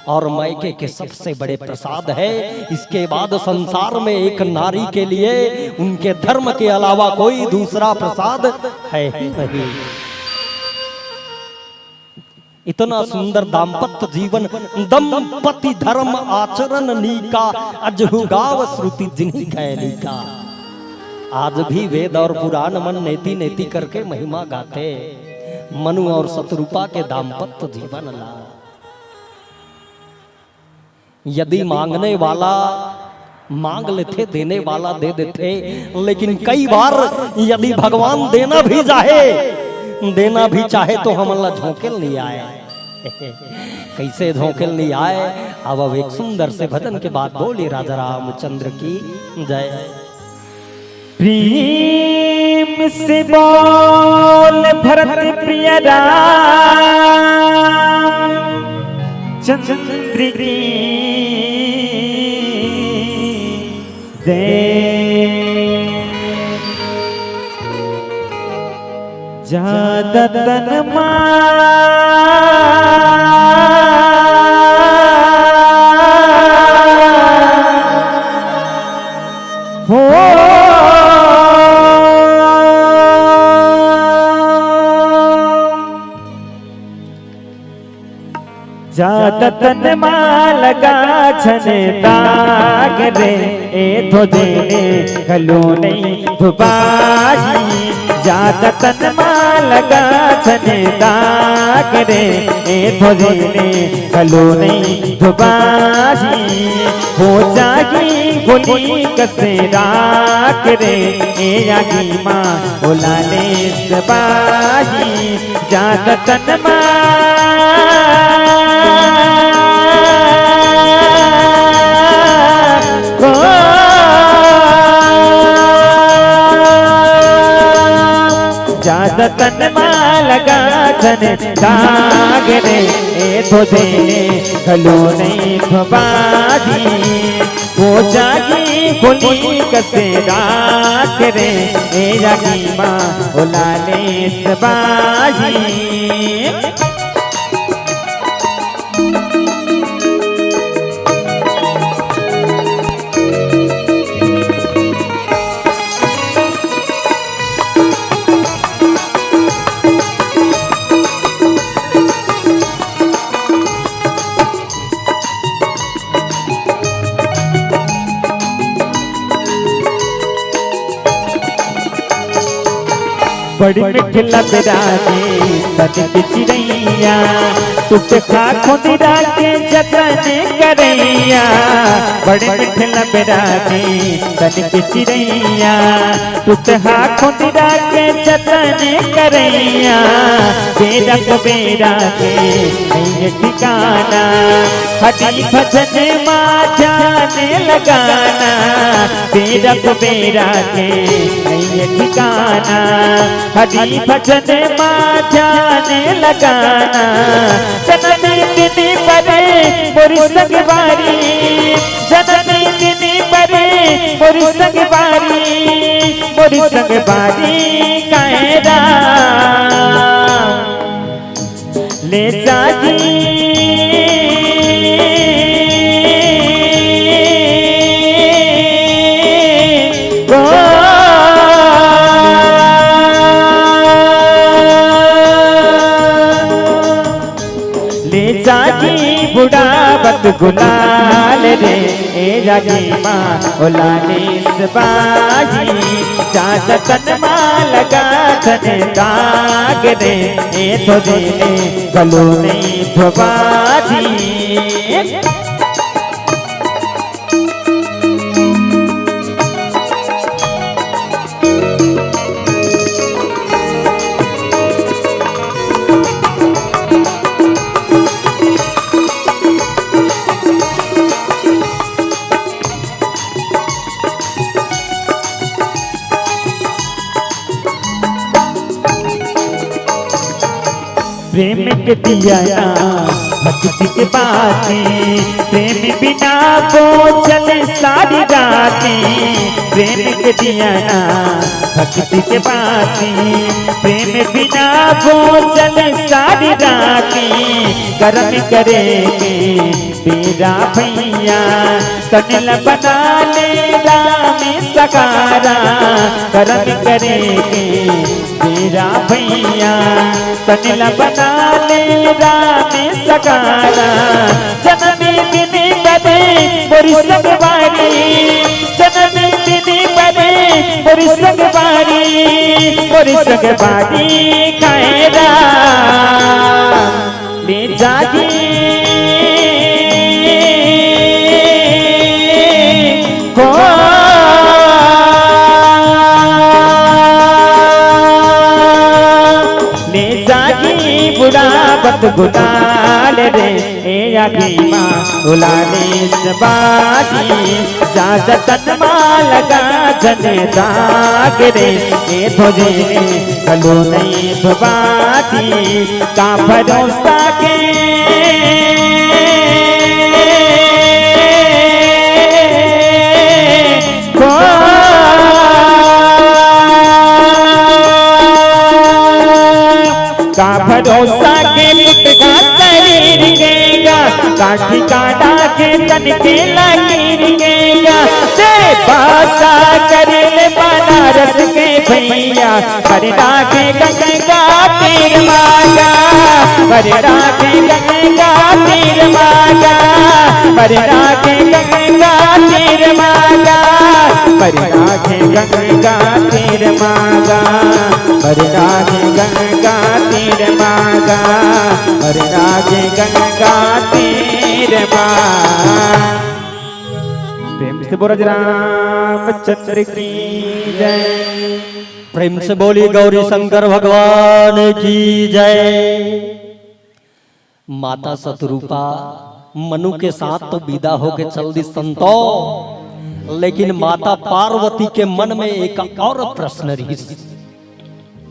और मायके के सबसे बड़े प्रसाद हे। इसके बाद संसार में एक नारी के लिए उनके धर्म के अलावा कोई दूसरा प्रसाद है ही नहीं। इतना सुंदर दाम्पत्य जीवन, दंपति धर्म आचरण नीका, अजहु गाव श्रुति जिनहि गए नीका। आज भी वेद और पुराण मन नेति नेति करके महिमा गाथे मनु और सतरूपा के दाम्पत्य जीवन ला। यदि मांगने वाला मांग लेथे, देने वाला दे देथे, लेकिन कई बार यदि भगवान देना भी चाहे, देना भी चाहे तो हमन ला झोंके ल नहीं आए। कइसे झोंके ल नहीं आए? अब, अब एक सुंदर से भजन के बाद बोलिए राजा रामचंद्र की जय। प्रेम से बोल भरत प्रिय राम चंद्र की जय। ज्यादा तन मा हो। जादा तन मा लगा झन दाग रे, ए धोजे ले घलो नइ धोबाही। जादा तन मा लगा झन दाग रे, ए धोजे ले घलो नइ धोबाही। हो जाही गोली कस राख रे, ए आगी मा ओला नइ सबाही। जादा तन मा ओ, जादा तन मा लगा झन दाग रे, ए धोजे ले घलो नइ धोबाही। हो जाही गोली कस राख रे, ए आगी मा ओला नइ सबाही। बड़ी मीठ लबरानी तनिक चिरैया, टूटहा खुदरा के जतन करैया। बड़ी मीठ लबरानी तनिक चिरैया, टूटहा खुदरा के जतन करैया। बेरा कुबेरा के नइ हे ठिकाना, हड्डी भजन मा ध्यान लगाना। बेरा कुबेरा के नइ हे ठिकाना, हड्डी भजन मा ध्यान लगाना। जनम दिन बर मोर संगवारी, जनम दिन बर मोर संगवारी, मोर संगवारी कायरा ले जाही ओ, ले जाही बुढ़ावत गुलाल रे, ए आगी मा ओला नइ सबाही। जादा तन मा लगा झन दाग रे, ए धोजे ले घलो नइ धोबाही। प्रेम के दिया ना भक्ति के बाती, प्रेम बिना बोझल सारी राती। प्रेम के दिया ना भक्ति के बाती, प्रेम बिना बोझल सारी राती। करम करे के बेरा भैया, तन ल बना ले राम सगारा। करम करे के बेरा भैया, तन ल बना ले राम सगारा। जनम दिन बर मोर संगवारी, जनम दिन बर मोर संगवारी, मोर संगवारी कायरा ले जाही हो। ले जाही बुढ़ावत गुलाल रे, ए आगी मा ओला नइ सबाही। जादा तन मा लगा झन दाग रे, ए धोजे ले घलो नइ धोबाही। का भरोसा के हो, का भरोसा के टूटगा शरीर के गा, काठी काटा के तन के लकीर के गा। से पासा करिल बनारस के भैया, करना के गंगा तीर मांगा। बरना के गंगा तीर मागा, बरना के गंगा तीर मागा, बरना के गंगा तीर मागा, बरना के गंगा तीर मागा, बरना के गंगा तीर मागा। प्रेम से बोल रामचंद्र की जय। प्रेम से बोली गौरी शंकर भगवान की जय। माता सतरूपा मनु के साथ तो विदा होके चल दिस संतो, लेकिन माता पार्वती के मन में एक और प्रश्न रहिस।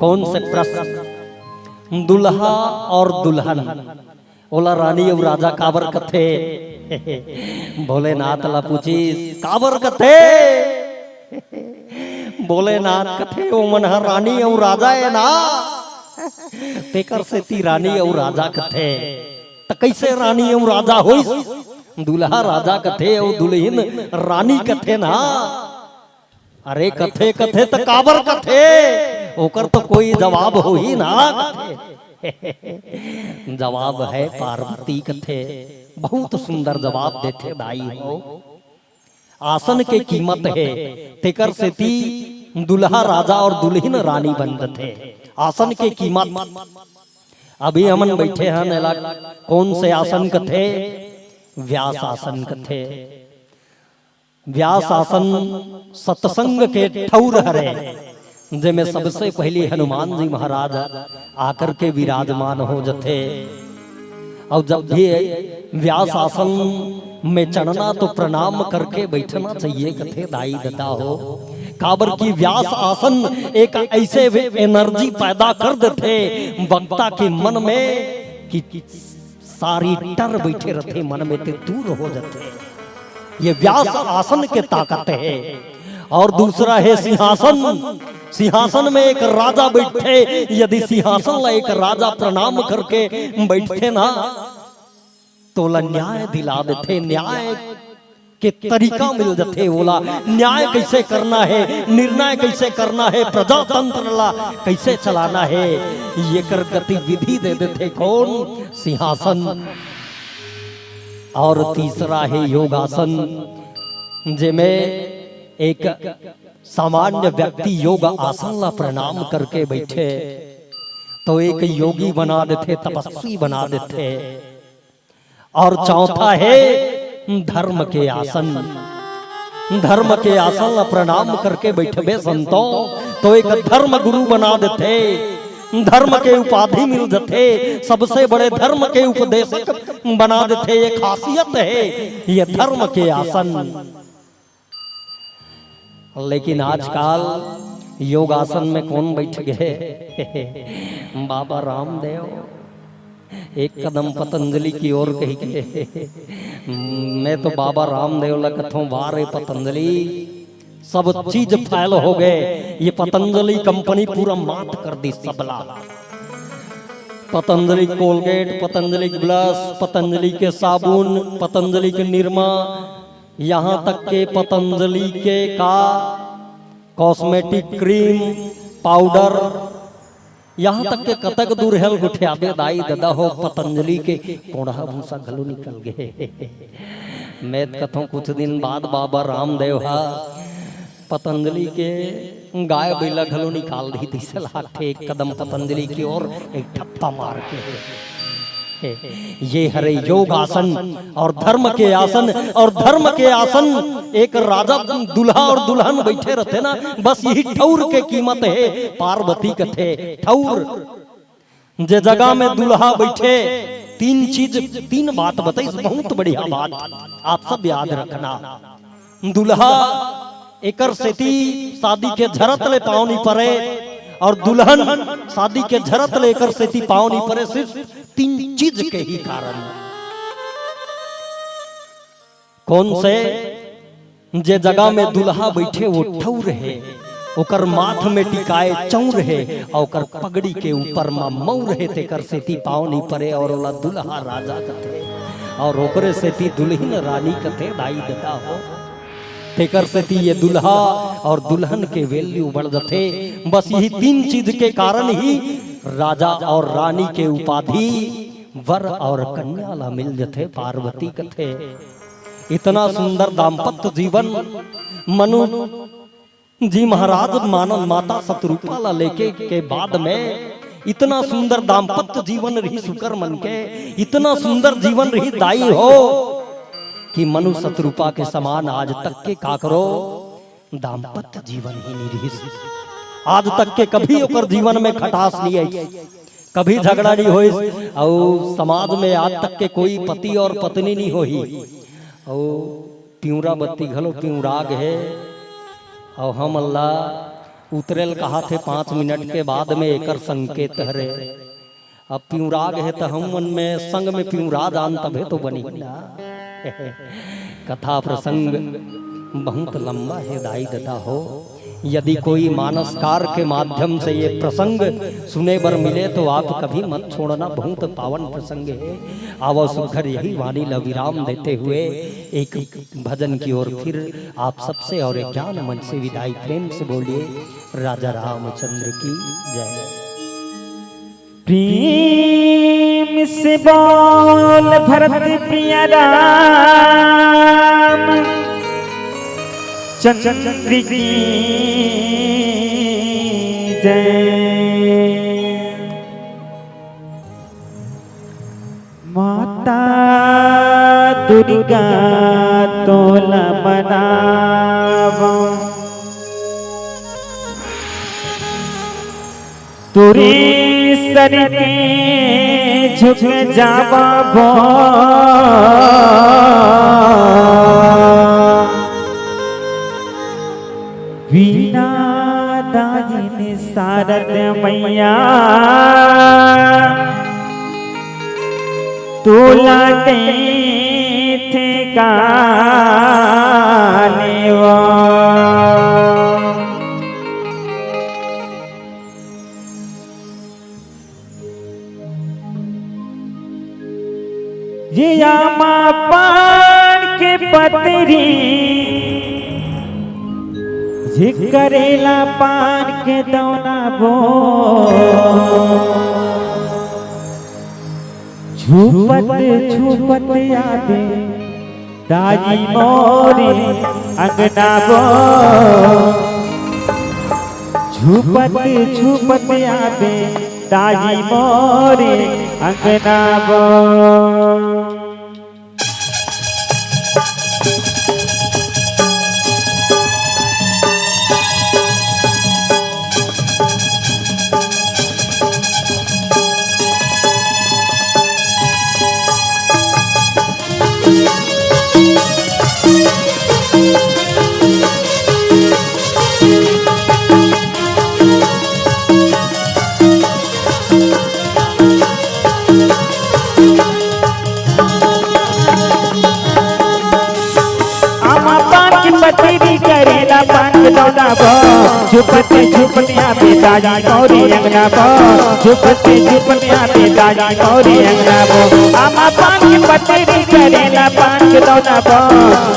कौन से प्रश्न? दुल्हा और दुल्हन, ओला रानी अउ राजा काबर कथे? भोलेनाथ ला पूछिस, काबर कथे? भोलेनाथ कथे, "ओमन ह रानी अउ राजा ए ना, तेकर सेती रानी अउ राजा कथे।" त कइसे रानी अउ राजा होइस? दुल्हा राजा कथे अउ दुल्हिन रानी कथे ना। अरे कथे, कथे त काबर कथे? ओकर तो कोई जवाब होही ना कथे। जवाब है पार्वती कथे। बहुत सुंदर जवाब देथे दाई हो। आसन के कीमत है, तेकर सेती दुल्हा राजा और दुल्हिन रानी बन जथे। आसन के कीमत। अभी हमन बैठे हन, एला कौन से आसन कथे? व्यास आसन कथे। व्यास आसन सत्संग के ठौर हरे, जेमे सबसे पहली हनुमान जी महाराज आकर के विराजमान हो जथे। और जब भी व्यास आसन में चढ़ना तो प्रणाम करके बैठना चाहिए, कथे दाई ददा हो। काबर कि व्यास आसन एक ऐसे एनर्जी पैदा कर देथे वक्ता के मन में कि सारी डर बैठे रथे मन में ते दूर हो जाथे। ये व्यास आसन के ताकत है। और दूसरा है सिंहासन। सिंहासन में एक राजा बैठे, यदि सिंहासन ला एक राजा प्रणाम करके बैठथे ना, तो ओला न्याय दिला देथे। न्याय के तरीका मिल जथे ओला, न्याय कइसे करना है, निर्णय कइसे करना है, प्रजातंत्र ला कइसे चलाना है, येकर गतिविधि दे देथे कौन? सिंहासन। और तीसरा है योगासन, जेमे एक सामान्य व्यक्ति योग आसन ला प्रणाम करके बैठे तो एक योगी बना देथे, तपस्वी बना देथे। और चौथा है धर्म के आसन। धर्म के आसन ला प्रणाम करके बैठबे संतो, तो एक धर्म गुरु बना देथे, धर्म के उपाधि मिल जथे, सबसे बड़े धर्म के उपदेशक बना देथे। ये खासियत है, ये धर्म के आसन। लेकिन आजकल योगासन में कौन बैठ गए? बाबा रामदेव। एक कदम पतंजलि की ओर कहि के, मैं तो बाबा रामदेव ला कथों, "वाह रे पतंजलि, सब चीज फेल हो गए, ये पतंजलि कंपनी पूरा मात कर दिस सबला।" पतंजलि कोलगेट, पतंजलि ब्रश, पतंजलि के साबुन, पतंजलि के निरमा, यहाँ तक के पतंजलि के का कॉस्मेटिक क्रीम, पाउडर, यहाँ तक के कतक दूर हेल गोठियाबे दाई ददा हो, पतंजलि के कोंढ़ा भूसा घलो निकल गे। मैं कथों कुछ दिन बाद बाबा रामदेव हा पतंजलि के गाय बइला घलो निकाल दिही तइसे लागथे, एक कदम पतंजलि की ओर एक ठप्पा मार के। ये हरे योग आसन और धर्म के आसन। और धर्म के आसन एक राजा, दुल्हा और दुल्हन बैठे रहते ना, बस यही ठौर के कीमत है। पार्वती कथे ठौर, जे जगह में दुल्हा बैठे, तीन चीज, तीन बात बताइस, बहुत बढ़िया बात, आप सब याद रखना। दुल्हा एकर सेती शादी के झरत ले पाँव नी परे, और दुल्हन शादी के झरत ले एकर सेती पाँव नी परे, सिर्फ तीन चीज के ही कारण। कौन से? जे जगह में दुल्हा बैठे वो ठौर हे, ओकर माथ में टिकाए चौर हे, और ओकर पगड़ी के ऊपर मा मौर हे, तेकर सेती पाँव नी परे और ओला दुल्हा राजा कथे, और ओकरे सेती दुल्हिन रानी कथे। दाई ददा हो, तेकर सेती ये दुल्हा और दुल्हन के वैल्यू बढ़ जथे। बस यही तीन चीज के कारण ही राजा और रानी के उपाधि वर और कन्या ला मिल जथे, पार्वती कथे। इतना सुंदर दाम्पत्य जीवन मनु जी महाराज मानव माता सतरूपा ला लेके के बाद में इतना सुंदर दाम्पत्य जीवन रही सुकर मन के, इतना सुंदर जीवन रही दाई हो कि मनु सतरूपा के समान आज तक के काकरो दाम्पत्य जीवन ही नहीं रहिस। आज तक के कभी ओकर जीवन में खटास नहीं आई, कभी झगड़ा नहीं होइस। अउ समाज में आज तक के कोई पति और पत्नी नहीं होही। अउ पिंवरा बत्ती घलो पिंवरा गे हे। अउ हमन ला उतरे ल कहा थे पाँच मिनट के बाद में एकर संकेत हरे। अब पिंवरा गे हे त हम मन में संग में पिंवरा जान तभे तो बनी ना। कथा प्रसंग बहुत लंबा हे दाई ददा हो। यदि कोई मानसकार के माध्यम से ये प्रसंग सुने बर मिले तो आप कभी मत छोड़ना, बहुत पावन प्रसंग हे। आवो सुघर यही वाणी ला विराम देते हुए एक भजन की ओर फिर आप सबसे और एक ज्ञान मंच से विदाई। प्रेम से बोलिए राजा रामचंद्र की जय। प्रेम से बोल भरत प्रिय राम चंद्र की जय। माता दुर्गा तोला मनावा, तोरे सर के झुक जावा बो। वीणा दायिन सारद मैया, तोला कइथे का लेवा। ये आमा पान के पतरी, ये करेला पान के दौना बो। झूपत झूपत आबे दाई मोरे अंगना बो, झूपत झूपत आबे दाई मोरे अंगना बो। आमा पान के पतरी करेला पान के दौना बो, झुपते झुपनिया बेटा जी मोरे अंगना बो, झुपते झुपनिया बेटा जी मोरे अंगना बो। आमा पान के पतरी करेला पान के दौना बो,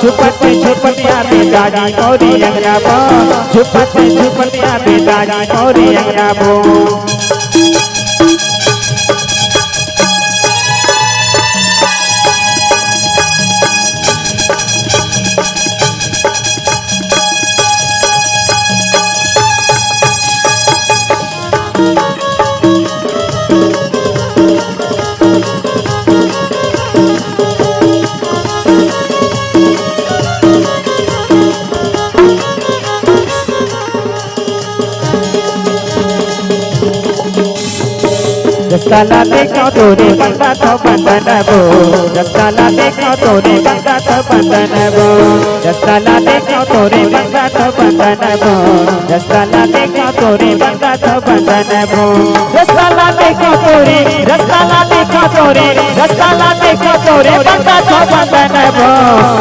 झुपते झुपनिया बेटा जी मोरे अंगना बो, झुपते झुपनिया बेटा जी मोरे अंगना बो। रस्ता ला देखो तोरे बंदा तो बंदन बो, रस्ता ला देखो तोरे बंदा तो बंदन बो, रस्ता ला देखो तोरे बंदा तो बंदन बो, रस्ता ला देखो तोरे बंदा तो बंदन बो। रस्ता ला देखो तोरे, रस्ता ला देखो तोरे, रस्ता ला देखो तोरे बंदा तो बंदन बो।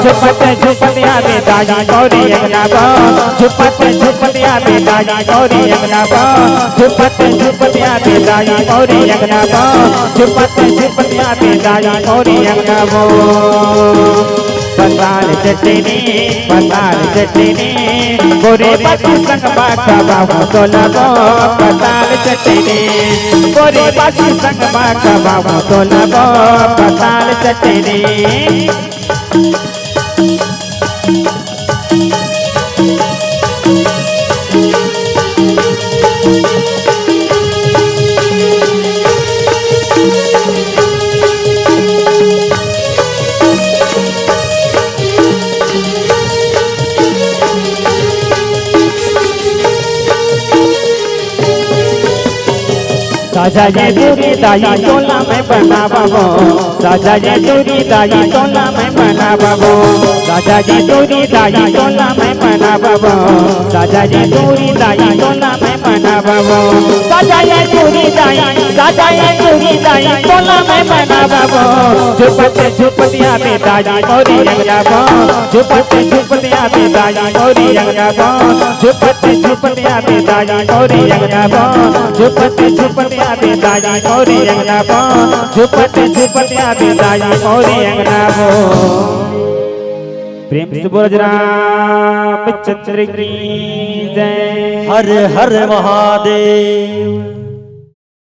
झुपत झुपत आबे दाई मोरे अंगना बो, झुपत झुपत आबे दाई मोरे अंगना बो, झुपत झुपत आबे दाई मोरे अंगना बो, झुपत झुपत आबे दाई मोरे अंगना बो। पताल चटनी, पताल चटनी, बोरे बासी संग मा खवाहूं तोला वो पताल चटनी, बोरे बासी संग मा खवाहूं तोला वो पताल चटनी। सजाए टूरी दाई तोला मैं बनाबो, सजाए टूरी दाई तोला मैं बनाबो, सजाए टूरी दाई तोला मैं बनाबो, सजाए टूरी दाई तोला मैं बनाबो, सजाए टूरी दाई, सजाए टूरी दाई तोला मैं बनाबो। झुपत झुपत आबे दाई मोरी अंगना बो, झुपत झुपत आबे दाई मोरी अंगना बो, झुपत झुपत आबे दाई मोरी अंगना बो, झुपत झुपत आबे दाई मोरी अंगना बो, झुपत झुपत आबे दाई मोरी अंगना बो। प्रेम से बोल रामचंद्र की जय। हर हर महादेव।